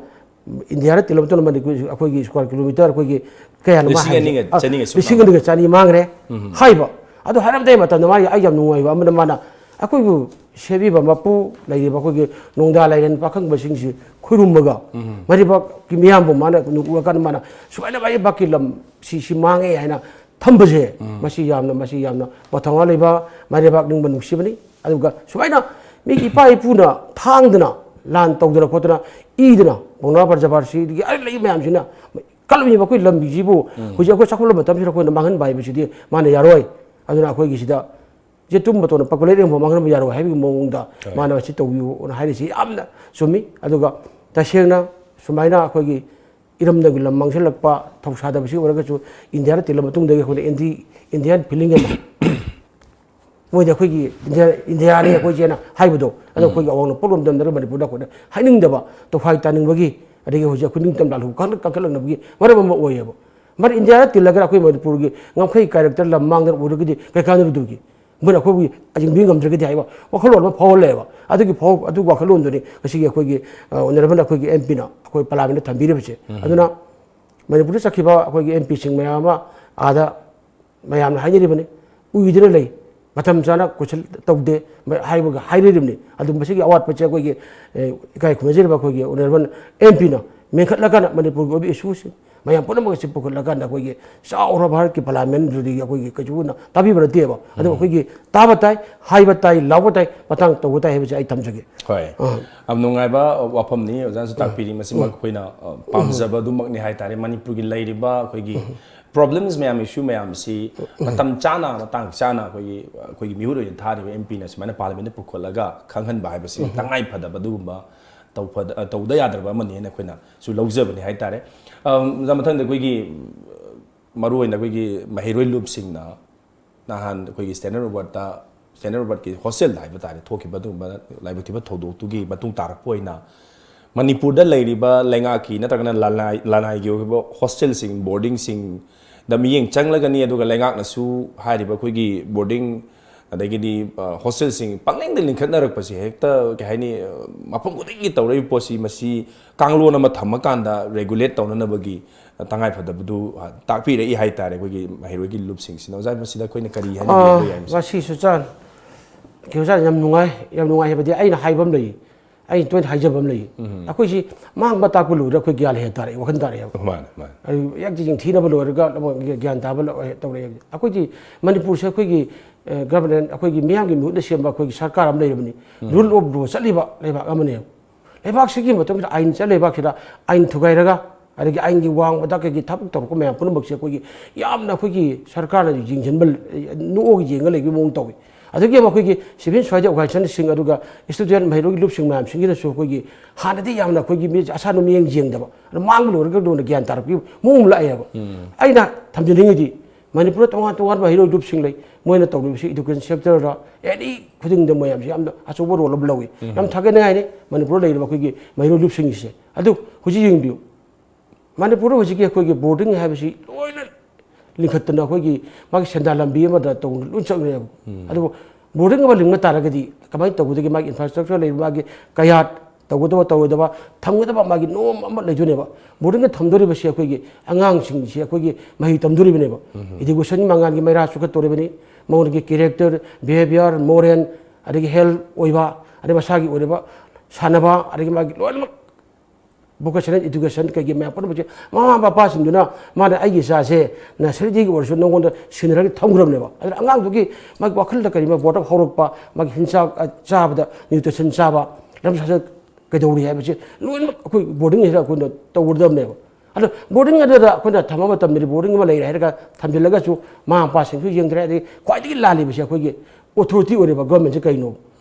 ꯏꯟꯗꯤꯌꯥꯗ ꯇꯤꯜꯂꯝꯗꯅ ꯃꯅꯤꯄꯨꯔ ꯑꯩꯈꯣꯏꯒꯤ ꯁ꯭ꯀ꯭ꯋꯥꯔ ꯀꯤꯂꯣꯃꯤꯇꯔ ꯑꯩꯈꯣꯏꯒꯤ ꯀꯌꯥꯅꯣ ꯃꯥ ꯂꯤꯁꯤꯡ ꯑꯅꯤꯒ ꯍꯥꯏꯕꯁꯦ? ꯑ, ꯆꯅꯤꯒ ꯁꯨꯞꯅ ꯂꯤꯁꯤꯡ ꯑꯅꯤꯒ ꯆꯅꯤ ꯃꯥꯡꯈ꯭ꯔꯦ ꯎꯝ꯫ ꯍꯥꯏꯕ꯫ ꯑꯗꯨ ꯍꯥꯏꯔꯝꯗꯥꯏ ꯃꯇꯝꯗ ꯃꯥꯒꯤ ꯑꯩ ꯌꯥꯝ ꯅꯨꯡꯉꯥꯏꯕ ꯑꯃꯅ ꯃꯥꯅ ꯑꯩꯈꯣꯏꯕꯨ ꯁꯦꯝꯕꯤꯕ ꯃꯄꯨ ꯂꯩꯔꯤꯕ ꯑꯩꯈꯣꯏꯒꯤ ꯅꯣꯡꯗꯥ ꯂꯥꯏꯔꯦꯟ ꯄꯥꯈꯪꯕꯁꯤꯡꯁꯤ ꯈꯨꯔꯨꯝꯃꯒ ꯎꯝ꯫ ꯃꯔꯩꯕꯥꯛꯀꯤ ꯃꯤꯌꯥꯝꯕꯨ ꯃꯥꯅ ꯎꯔꯀꯥꯟꯗ ꯃꯥꯅ ꯁꯨꯃꯥꯏꯅ ꯃꯔꯩꯕꯥꯛꯀꯤ ꯂꯝ ꯁꯤ, ꯁꯤ ꯃꯥꯡꯉꯦ ꯍꯥꯏꯅ ꯊꯝꯕꯁꯦ ꯎꯝ꯫ ꯃꯁꯤ ꯌꯥꯝꯅ, ꯃꯁꯤ ꯌꯥꯝꯅ ꯃꯊꯧꯅꯥ ꯂꯩꯕ ꯃꯔꯩꯕꯥꯛ ꯅꯤꯡꯕ ꯅꯨꯡꯁꯤꯕꯅꯤ꯫ ꯑꯗꯨꯒ ꯁꯨꯃꯥꯏꯅ ꯃꯤꯒꯤ ꯏꯄꯥ ꯏꯄꯨꯅ ꯊꯥꯡꯗꯅ ꯂꯥꯟ ꯇꯧꯗꯅ ꯈꯣꯠꯇꯅ ꯏꯗꯅ ꯄꯥꯎꯅꯥ ꯕ꯭ꯔꯖꯕꯥꯁꯤꯗꯒꯤ ꯑꯩ ꯂꯩ ꯃꯌꯥꯝꯁꯤꯅ ꯀꯜꯂꯝꯃꯤꯕ ꯑꯩꯈꯣꯏ ꯂꯝꯕꯤꯁꯤꯕꯨ ꯎꯝ꯫ ꯍꯧꯖꯤꯛ ꯑꯩꯈꯣꯏ ꯆꯥꯎꯈꯠꯂꯕ ꯃꯇꯝꯁꯤꯗ ꯑꯩꯈꯣꯏꯅ ꯃꯥꯡꯍꯟꯕ ꯍꯥꯏꯕꯁꯤꯗꯤ ꯃꯥꯅ ꯌꯥꯔꯣꯏ꯫ ꯑꯗꯨꯅ ꯑꯩꯈꯣꯏꯒꯤ ꯁꯤꯗ ꯌꯦꯇꯨꯝ ꯃꯇꯣꯟꯅ ꯄꯛꯄ ꯂꯩꯔꯦꯡ ꯐꯥꯎ ꯃꯥꯡꯍꯟꯕ ꯌꯥꯔꯣꯏ ꯍꯥꯏꯕꯒꯤ ꯃꯑꯣꯡꯗ ꯍꯣꯏ꯫ ꯃꯥꯅ ꯃꯁꯤ ꯇꯧꯕꯤꯌꯨꯅ ꯍꯥꯏꯔꯤꯁꯤ ꯌꯥꯝꯅ ꯆꯨꯝꯃꯤ꯫ ꯑꯗꯨꯒ ꯇꯁꯦꯡꯅ ꯁꯨꯃꯥꯏꯅ ꯑꯩꯈꯣꯏꯒꯤ ꯏꯔꯝꯗꯝꯒꯤ ꯂꯝ ꯃꯥꯡꯁꯤꯜꯂꯛꯄ ꯊꯧꯁꯥꯗꯕꯁꯤ ꯑꯣꯏꯔꯒꯁꯨ, ꯏꯟꯗꯤꯌꯥꯗ ꯇꯤꯜꯂ ꯃꯇꯨꯡꯗꯒꯤ ꯑꯩꯈꯣꯏꯅ ꯑꯦꯟꯇꯤ ꯏꯟꯗꯤꯌꯥꯟ ꯐꯤꯂꯤꯡ ꯑꯃ, ꯃꯣꯏꯗꯤ ꯑꯩꯈꯣꯏꯒꯤ ꯏꯟꯗꯤꯌꯥ, ꯏꯟꯗꯤꯌꯥꯅꯤ ꯑꯩꯈꯣꯏꯁꯦꯅ ꯍꯥꯏꯕꯗꯣ, ꯑꯗꯣ ꯑꯩꯈꯣꯏꯒꯤ ꯑꯋꯥꯡ ꯅꯣꯡꯄꯣꯛ ꯂꯣꯝꯗꯝꯗꯅ ꯃꯅꯤꯄꯨꯔꯗ ꯑꯩꯈꯣꯏꯅ ꯍꯥꯏꯅꯤꯡꯗꯕ, ꯇꯣꯈꯥꯏ ꯇꯥꯅꯤꯡꯕꯒꯤ, ꯑꯗꯒꯤ ꯍꯧꯖꯤꯛ ꯑꯩꯈꯣꯏ ꯅꯤꯡꯇꯝ ꯂꯥꯜꯍꯧ ꯀꯥꯡꯂꯨꯞ ꯀꯥꯈꯠꯂꯛꯅꯕꯒꯤ ꯃꯔꯝ ꯑꯃ ꯑꯣꯏꯌꯦꯕ꯫ ꯃꯔꯝ ꯏꯟꯗꯤꯌꯥꯗ ꯇꯤꯜꯂꯒ ꯑꯩꯈꯣꯏ ꯃꯅꯤꯄꯨꯔꯒꯤ ꯉꯝꯈꯩ ꯀꯦꯔꯦꯛꯇꯔ ꯂꯝ ꯃꯥꯡꯗꯅ ꯎꯔꯒꯗꯤ ꯀꯩ ꯀꯥꯟꯅꯔꯨꯗꯧꯔꯤꯒꯦ? ꯃꯣꯏꯅ ꯑꯩꯈꯣꯏꯕꯨ ꯌꯦꯡꯕꯤ ꯉꯝꯗ꯭ꯔꯒꯗꯤ ꯍꯥꯏꯕ ꯋꯥꯈꯜꯂꯣꯟ ꯑꯃ ꯐꯥꯎꯍꯜꯂꯦꯕ꯫ ꯑꯗꯨꯒꯤ ꯐꯥꯎ-, ꯑꯗꯨꯒꯤ ꯋꯥꯈꯜꯂꯣꯟꯗꯨꯅꯤ ꯉꯁꯤꯒꯤ ꯑꯩꯈꯣꯏꯒꯤ, ꯑ, ꯑꯣꯅꯔꯦꯕꯜ ꯑꯩꯈꯣꯏꯒꯤ ꯑꯦꯝ ꯄꯤꯅ ꯑꯩꯈꯣꯏ ꯄꯥꯔꯂꯥꯃꯦꯟꯗ ꯊꯝꯕꯤꯔꯤꯕꯁꯦ꯫ ꯎꯝ꯫ ꯑꯗꯨꯅ ꯃꯅꯤꯄꯨꯔꯗ ꯆꯠꯈꯤꯕ ꯑꯩꯈꯣꯏꯒꯤ ꯑꯦꯝ ꯄꯤꯁꯤꯡ ꯃꯌꯥꯝ ꯑꯃ ꯑꯥꯗ ꯃꯌꯥꯝꯅ ꯍꯥꯏꯅꯔꯤꯕꯅꯤ, ꯎꯏꯗꯨꯅ ꯂꯩ, ꯃꯇꯝ ꯆꯥꯅ ꯀꯣꯏꯁꯟ ꯇꯧꯗꯦ, ꯃ-, ꯍꯥꯏꯕꯒ ꯍꯥꯏꯅꯔꯤꯕꯅꯤ꯫ ꯑꯗꯨ ꯃꯁꯤꯒꯤ ꯑꯋꯥꯠꯄꯁꯦ ꯑꯩꯈꯣꯏꯒꯤ, ꯑꯦ, ꯏꯀꯥꯏ ꯈꯨꯝꯅꯖꯔꯤꯕ ꯑꯩꯈꯣꯏꯒꯤ ꯑꯣꯅꯔꯦꯕꯜ ꯑꯦꯝ ꯄꯤꯅ ꯃꯦꯟꯈꯠꯂꯀꯥꯟꯗ ꯃꯅꯤꯄꯨꯔꯒꯤ ꯑꯣꯏꯕ ꯏꯁꯨꯁꯤꯡ ꯃꯌꯥꯝ ꯄꯨꯝꯅꯃꯛ ꯑꯁꯤ ꯄꯨꯈꯠꯂꯀꯥꯟꯗ ꯑꯩꯈꯣꯏꯒꯤ ꯆꯥꯎꯔꯕ ꯚꯥꯔꯠꯀꯤ ꯄꯥꯔꯂꯥꯃꯦꯟꯗꯨꯗꯒꯤ ꯑꯩꯈꯣꯏꯒꯤ ꯀꯩꯁꯨꯅ ꯇꯥꯕꯤꯕ ꯅꯠꯇꯦꯕ꯫ ꯑꯗꯨ ꯑꯩꯈꯣꯏꯒꯤ ꯇꯥꯕ ꯇꯥꯏ, ꯍꯥꯏꯕ ꯇꯥꯏ, ꯂꯥꯎꯕ ꯇꯥꯏ, ꯃꯇꯥꯡ ꯇꯧꯕ ꯇꯥꯏ ꯍꯥꯏꯕꯁꯦ ꯑꯩ ꯊꯝꯖꯒꯦ꯫ ꯍꯣꯏ꯫ ꯑꯥ꯫ ꯌꯥꯝ ꯅꯨꯡꯉꯥꯏꯕ ꯋꯥꯐꯝꯅꯤ ꯑꯣꯖꯥꯅꯁꯨ ꯇꯥꯛꯄꯤꯔꯤ꯫ ꯃꯁꯤꯃꯛ ꯑꯩꯈꯣꯏꯅ, ꯑ, ꯄꯥꯝꯖꯕ ꯑꯗꯨꯃꯛꯅꯤ ꯍꯥꯏꯇꯥꯔꯦ꯫ ꯃꯅꯤꯄꯨꯔꯒꯤ ꯂꯩꯔꯤꯕ ꯑꯩꯈꯣꯏꯒꯤ problems ꯃꯌꯥꯝ, issue ꯃꯌꯥꯝꯁꯤ ꯃꯇꯝ ꯆꯥꯅ, ꯃꯇꯥꯡ ꯆꯥꯅ ꯑꯩꯈꯣꯏꯒꯤ, ꯑꯩꯈꯣꯏꯒꯤ ꯃꯤꯍꯨꯠ ꯑꯣꯏꯅ ꯊꯥꯔꯤꯕ ꯑꯦꯝ ꯄꯤꯅ ꯁꯨꯃꯥꯏꯅ ꯄꯥꯔꯂꯤꯌꯥꯃꯦꯟꯗ ꯄꯨꯈꯠꯂꯒ ꯈꯪꯍꯟꯕ ꯍꯥꯏꯕꯁꯤ ꯇꯉꯥꯏ ꯐꯗꯕ ꯑꯗꯨꯒꯨꯝꯕ ꯇꯧꯐꯗ-, ꯇꯧꯗ ꯌꯥꯗ꯭ꯔꯕ ꯑꯃꯅꯤ ꯍꯥꯏꯅ ꯑꯩꯈꯣꯏꯅꯁꯨ ꯂꯧꯖꯕꯅꯤ ꯍꯥꯏꯇꯥꯔꯦ꯫ ꯑꯝ, ꯑꯣꯖꯥ, ꯃꯊꯪꯗ ꯑꯩꯈꯣꯏꯒꯤ, ꯃꯔꯨꯑꯣꯏꯅ ꯑꯩꯈꯣꯏꯒꯤ ꯃꯍꯩꯔꯣꯏ ꯂꯨꯞꯁꯤꯡꯅ ꯅꯍꯥꯟ ꯑꯩꯈꯣꯏꯒꯤ ꯁ꯭ꯇꯦꯟꯗꯔꯠ ꯔꯣꯕꯥꯔꯠꯇ, ꯁ꯭ꯇꯦꯟꯗꯔꯠ ꯔꯣꯕꯥꯔꯠꯀꯤ ꯍꯣꯁꯇꯦꯜꯗ ꯍꯥꯏꯕ ꯇꯥꯔꯦ, ꯊꯣꯛꯈꯤꯕ ꯑꯗꯨꯒꯨꯝꯕ ꯂꯥꯏꯕꯛ ꯊꯤꯕ ꯊꯧꯗꯣꯛꯇꯨꯒꯤ ꯃꯇꯨꯡ ꯇꯥꯔꯛꯄ ꯑꯣꯏꯅ ꯃꯅꯤꯄꯨꯔꯗ ꯂꯩꯔꯤꯕ ꯂꯩꯉꯥꯛꯀꯤ ꯅꯠꯇ꯭ꯔꯒꯅ ꯂꯅꯥꯏ-, ꯂꯅꯥꯏꯒꯤ ꯑꯣꯏꯕ ꯍꯣꯁꯇꯦꯜꯁꯤꯡ, ꯕꯣꯔꯗꯤꯡꯁꯤꯡꯗ ꯃꯤꯠꯌꯦꯡ ꯆꯪꯂꯒꯅꯤ꯫ ꯑꯗꯨꯒ ꯂꯩꯉꯥꯛꯅꯁꯨ ꯍꯥꯏꯔꯤꯕ ꯑꯩꯈꯣꯏꯒꯤ ꯕꯣꯔꯗꯤꯡ ꯑꯗꯒꯤꯗꯤ, ꯑ, ꯍꯣꯁꯇꯦꯜꯁꯤꯡ ꯄꯪꯂꯤꯡꯗ ꯂꯤꯡꯈꯠꯅꯔꯛꯄꯁꯦ ꯍꯦꯛꯇ, ꯀꯩ ꯍꯥꯏꯅꯤ, ꯑ, ꯃꯐꯝ ꯈꯨꯗꯤꯡꯒꯤ ꯇꯧꯔꯛꯏꯕ ꯄꯣꯠꯁꯤ, ꯃꯁꯤ ꯀꯥꯡꯂꯣꯟ ꯑꯃ ꯊꯝꯃꯀꯥꯟꯗ ꯔꯦꯒꯨꯂꯦꯠ ꯇꯧꯅꯅꯕꯒꯤ ꯇꯉꯥꯏꯐꯗꯕꯗꯨ, ꯑ, ꯇꯥꯛꯄꯤꯔꯛꯏ ꯍꯥꯏꯇꯥꯔꯦ ꯑꯩꯈꯣꯏꯒꯤ ꯃꯍꯩꯔꯣꯏꯒꯤ ꯂꯨꯞꯁꯤꯡꯁꯤꯅ꯫ ꯑꯣꯖꯥ, ꯃꯁꯤꯗ ꯑꯩꯈꯣꯏꯅ ꯀꯔꯤ ꯍꯥꯏꯅ ꯑꯥ, ꯌꯦꯡꯕ ꯌꯥꯏ ꯃꯁꯤ? ꯃꯁꯤꯁꯨ ꯆꯥꯟ-, ꯀꯩꯅꯣ ꯆꯥꯟ-, ꯌꯥꯝ ꯅꯨꯡꯉꯥꯏ, ꯌꯥꯝ ꯅꯨꯡꯉꯥꯏ ꯍꯥꯏꯕꯗꯤ ꯑꯩꯅ ꯍꯥꯏꯕ ꯑꯃ ꯂꯩ, ꯑꯩꯅ ꯇꯣꯏꯅ ꯍꯥꯏꯖꯕ ꯑꯃ ꯂꯩ꯫ ꯎꯝ꯫ ꯑꯩꯈꯣꯏꯁꯤ ꯃꯥꯡꯕ ꯇꯥꯛꯄ ꯂꯣꯏꯔ ꯑꯩꯈꯣꯏ ꯒ꯭ꯌꯥꯟ ꯍꯦꯟꯅ ꯇꯥꯔꯛꯑꯦ, ꯋꯥꯈꯜ ꯇꯥꯔꯛꯑꯦꯕ꯫ ꯃꯥꯅꯦ, ꯃꯥꯅꯦ꯫ ꯑꯗꯨ ꯍꯦꯛꯇ ꯌꯦꯡꯊꯤꯅꯕ ꯂꯣꯏꯔꯒ ꯑꯃꯨꯛ ꯒ꯭ꯌꯥꯟ ꯇꯥꯕ ꯂ-, ꯇꯧꯔꯛꯑꯦ꯫ ꯑꯩꯈꯣꯏꯗꯤ ꯃꯅꯤꯄꯨꯔꯁꯦ ꯑꯩꯈꯣꯏꯒꯤ, ꯑ, ꯒꯚꯔꯟꯃꯦꯟ, ꯑꯩꯈꯣꯏꯒꯤ ꯃꯤꯌꯥꯝꯒꯤ ꯃꯤꯍꯨꯠꯅ ꯁꯦꯝꯕ ꯑꯩꯈꯣꯏꯒꯤ ꯁꯔꯀꯥꯔ ꯑꯃ ꯂꯩꯔꯕꯅꯤ꯫ ꯎꯝ꯫ Rule of law ꯆꯠꯂꯤꯕ ꯂꯩꯕꯥꯛ ꯑꯃꯅꯦꯕ꯫ ꯂꯩꯕꯥꯛꯁꯤꯒꯤ ꯃꯇꯝꯁꯤꯗ ꯑꯥꯏꯟ ꯆꯠ ꯂꯩꯕꯥꯛꯁꯤꯗ ꯑꯥꯏꯟ ꯊꯨꯒꯥꯏꯔꯒ, ꯑꯗꯒꯤ ꯑꯥꯏꯟꯒꯤ ꯋꯥꯡꯃꯗ ꯀꯩꯒꯤ ꯊꯕꯛ ꯇꯧꯔꯛꯄ ꯃꯌꯥꯝ ꯄꯨꯝꯅꯃꯛꯁꯦ ꯑꯩꯈꯣꯏꯒꯤ ꯌꯥꯝꯅ ꯑꯩꯈꯣꯏꯒꯤ ꯁꯔꯀꯥꯔꯅ ꯌꯦꯡꯁꯤꯟꯕ, ꯅꯣꯛꯑꯒ ꯌꯦꯡꯉ ꯂꯩꯕꯒꯤ ꯃꯑꯣꯡ ꯇꯧꯏ꯫ ꯑꯗꯨꯒꯤ ꯑꯃ ꯑꯩꯈꯣꯏꯒꯤ civil society organizationꯁꯤꯡ, ꯑꯗꯨꯒ student ꯃꯍꯩꯔꯣꯏꯒꯤ ꯂꯨꯞꯁꯤꯡ ꯃꯌꯥꯝꯁꯤꯡꯒꯤꯅꯁꯨ ꯑꯩꯈꯣꯏꯒꯤ ꯍꯥꯟꯅꯗꯤ ꯌꯥꯝꯅ ꯑꯩꯈꯣꯏꯒꯤ ꯃꯤ ꯑꯁꯥ ꯅꯨꯃꯤꯠ ꯌꯦꯡꯗꯕ, ꯑꯗꯨ ꯃꯥꯡꯕ ꯂꯣꯏꯔꯒ ꯂꯣꯏꯅ ꯒ꯭ꯌꯥꯟ ꯇꯥꯔꯛꯄꯒꯤ ꯃꯑꯣꯡ ꯑꯃ ꯂꯥꯛꯑꯦꯕ꯫ ꯑꯩꯅ ꯊꯝꯖꯅꯤꯡꯉꯤꯗꯤ, ꯃꯅꯤꯄꯨꯔꯗ ꯇꯣꯉꯥꯟ ꯇꯣꯉꯥꯟꯕ ꯃꯍꯩꯔꯣꯏ ꯂꯨꯞꯁꯤꯡ ꯂꯩ, ꯃꯣꯏꯅ ꯇꯧꯔꯤꯕꯁꯤ education sectorꯗ any ꯈꯨꯗꯤꯡꯗ ꯃꯣꯏ ꯌꯥꯝ, ꯌꯥꯝꯅ ꯑꯆꯧꯕ role ꯑꯃ ꯂꯧꯏ꯫ ꯌꯥꯝ ꯊꯥꯒꯠꯅꯤꯡꯉꯥꯏꯅꯤ ꯃꯅꯤꯄꯨꯔꯗ ꯂꯩꯔꯤꯕ ꯑꯩꯈꯣꯏꯒꯤ ꯃꯍꯩꯔꯣꯏ ꯂꯨꯞꯁꯤꯡꯁꯦ꯫ ꯑꯗꯨ ꯍꯧꯖꯤꯛ ꯌꯦꯡꯕꯤꯌꯨ, ꯃꯅꯤꯄꯨꯔꯗ ꯍꯧꯖꯤꯛꯀꯤ ꯑꯩꯈꯣꯏꯒꯤ boarding ꯍꯥꯏꯕꯁꯤ ꯂꯣꯏꯅ ꯂꯤꯡꯈꯠꯇꯅ ꯑꯩꯈꯣꯏꯒꯤ ꯃꯥꯒꯤ ꯁꯦꯟꯗꯥꯟ ꯂꯝꯕꯤ ꯑꯃꯗ ꯇꯧꯅ ꯂꯣꯏ ꯆꯠꯅꯔꯦꯕ꯫ ꯑꯗꯨꯕꯨ boarding ꯑꯃ ꯂꯤꯡꯕ ꯇꯥꯔꯒꯗꯤ ꯀꯃꯥꯏꯅ ꯇꯧꯒꯗꯒꯦ? ꯃꯥꯒꯤ infrastructure ꯂꯩꯕ, ꯃꯥꯒꯤ ꯀꯌꯥꯠ ꯇꯧꯒꯗꯕ ꯇꯧꯔꯣꯏꯗꯕ, ꯊꯝꯒꯗꯕ ꯃꯥꯒꯤ norm ꯑꯃ ꯂꯩꯗꯣꯏꯅꯦꯕ꯫ Boardingꯗ ꯊꯝꯗꯣꯔꯤꯕꯁꯤ ꯑꯩꯈꯣꯏꯒꯤ ꯑꯉꯥꯡꯁꯤꯡꯁꯤ ꯑꯩꯈꯣꯏꯒꯤ ꯃꯍꯩ ꯇꯝꯗꯣꯔꯤꯕꯅꯦꯕ꯫ Education ꯃꯉꯥꯜꯒꯤ ꯃꯩꯔꯥ ꯆꯨꯈꯠꯇꯣꯔꯤꯕꯅꯤ꯫ ꯃꯉꯣꯟꯗꯒꯤ character, behavior, moral, ꯑꯗꯒꯤ health ꯑꯣꯏꯕ, ꯑꯗꯩ ꯃꯁꯥꯒꯤ ꯑꯣꯏꯔꯤꯕ ꯁꯥꯟꯅꯕ, ꯑꯗꯒꯤ ꯃꯥꯒꯤ ꯂꯣꯏꯅꯃꯛ vocational education ꯀꯩꯒꯤ ꯃꯌꯥꯝ ꯄꯨꯝꯅꯃꯛꯁꯦ ꯃꯃꯥ ꯃꯄꯥꯁꯤꯡꯗꯨꯅ ꯃꯥꯅ ꯑꯩꯒꯤ ꯏꯆꯥꯁꯦ nurseryꯗꯒꯤ ꯑꯣꯏꯔꯁꯨ ꯅꯉꯣꯟꯗ ꯁꯤꯟꯅꯔꯒ ꯊꯝꯈ꯭ꯔꯕꯅꯦꯕ꯫ ꯑꯗꯨꯅ ꯑꯉꯥꯡꯗꯨꯒꯤ ꯃꯥꯒꯤ ꯋꯥꯈꯜꯗ ꯀꯔꯤꯒꯨꯝꯕ ꯕꯣꯔꯗ ꯍꯧꯔꯛꯄ, ꯃꯥꯒꯤ ꯍꯤꯟꯖꯥꯡ, ꯑ, ꯆꯥꯕꯗ nutrition ꯆꯥꯕ, ꯂꯝ ꯁꯥꯖꯠ ꯀꯩꯗꯧꯔꯤ ꯍꯥꯏꯕꯁꯦ ꯂꯣꯏꯅꯃꯛ ꯑꯩꯈꯣꯏ boardingꯁꯤꯗ ꯑꯩꯈꯣꯏꯅ ꯇꯧꯒꯗꯕꯅꯦꯕ꯫ ꯑꯗꯣ boarding ꯑꯗꯨꯗ ꯑꯩꯈꯣꯏꯅ ꯊꯝꯕ ꯃꯇꯝꯗꯗꯤ boarding ꯑꯃ ꯂꯩꯔꯦ ꯍꯥꯏꯔꯒ ꯊꯝꯖꯤꯜꯂꯒꯁꯨ ꯃꯃꯥ ꯃꯄꯥꯁꯤꯡꯁꯨ ꯌꯦꯡꯗ꯭ꯔꯦ꯫ ꯑꯗꯒꯤ ꯈ꯭ꯋꯥꯏꯗꯒꯤ ꯂꯥꯜꯂꯤꯕꯁꯦ ꯑꯩꯈꯣꯏꯒꯤ authority ꯑꯣꯏꯔꯤꯕ governmentꯁꯦ ꯀꯩꯅꯣ?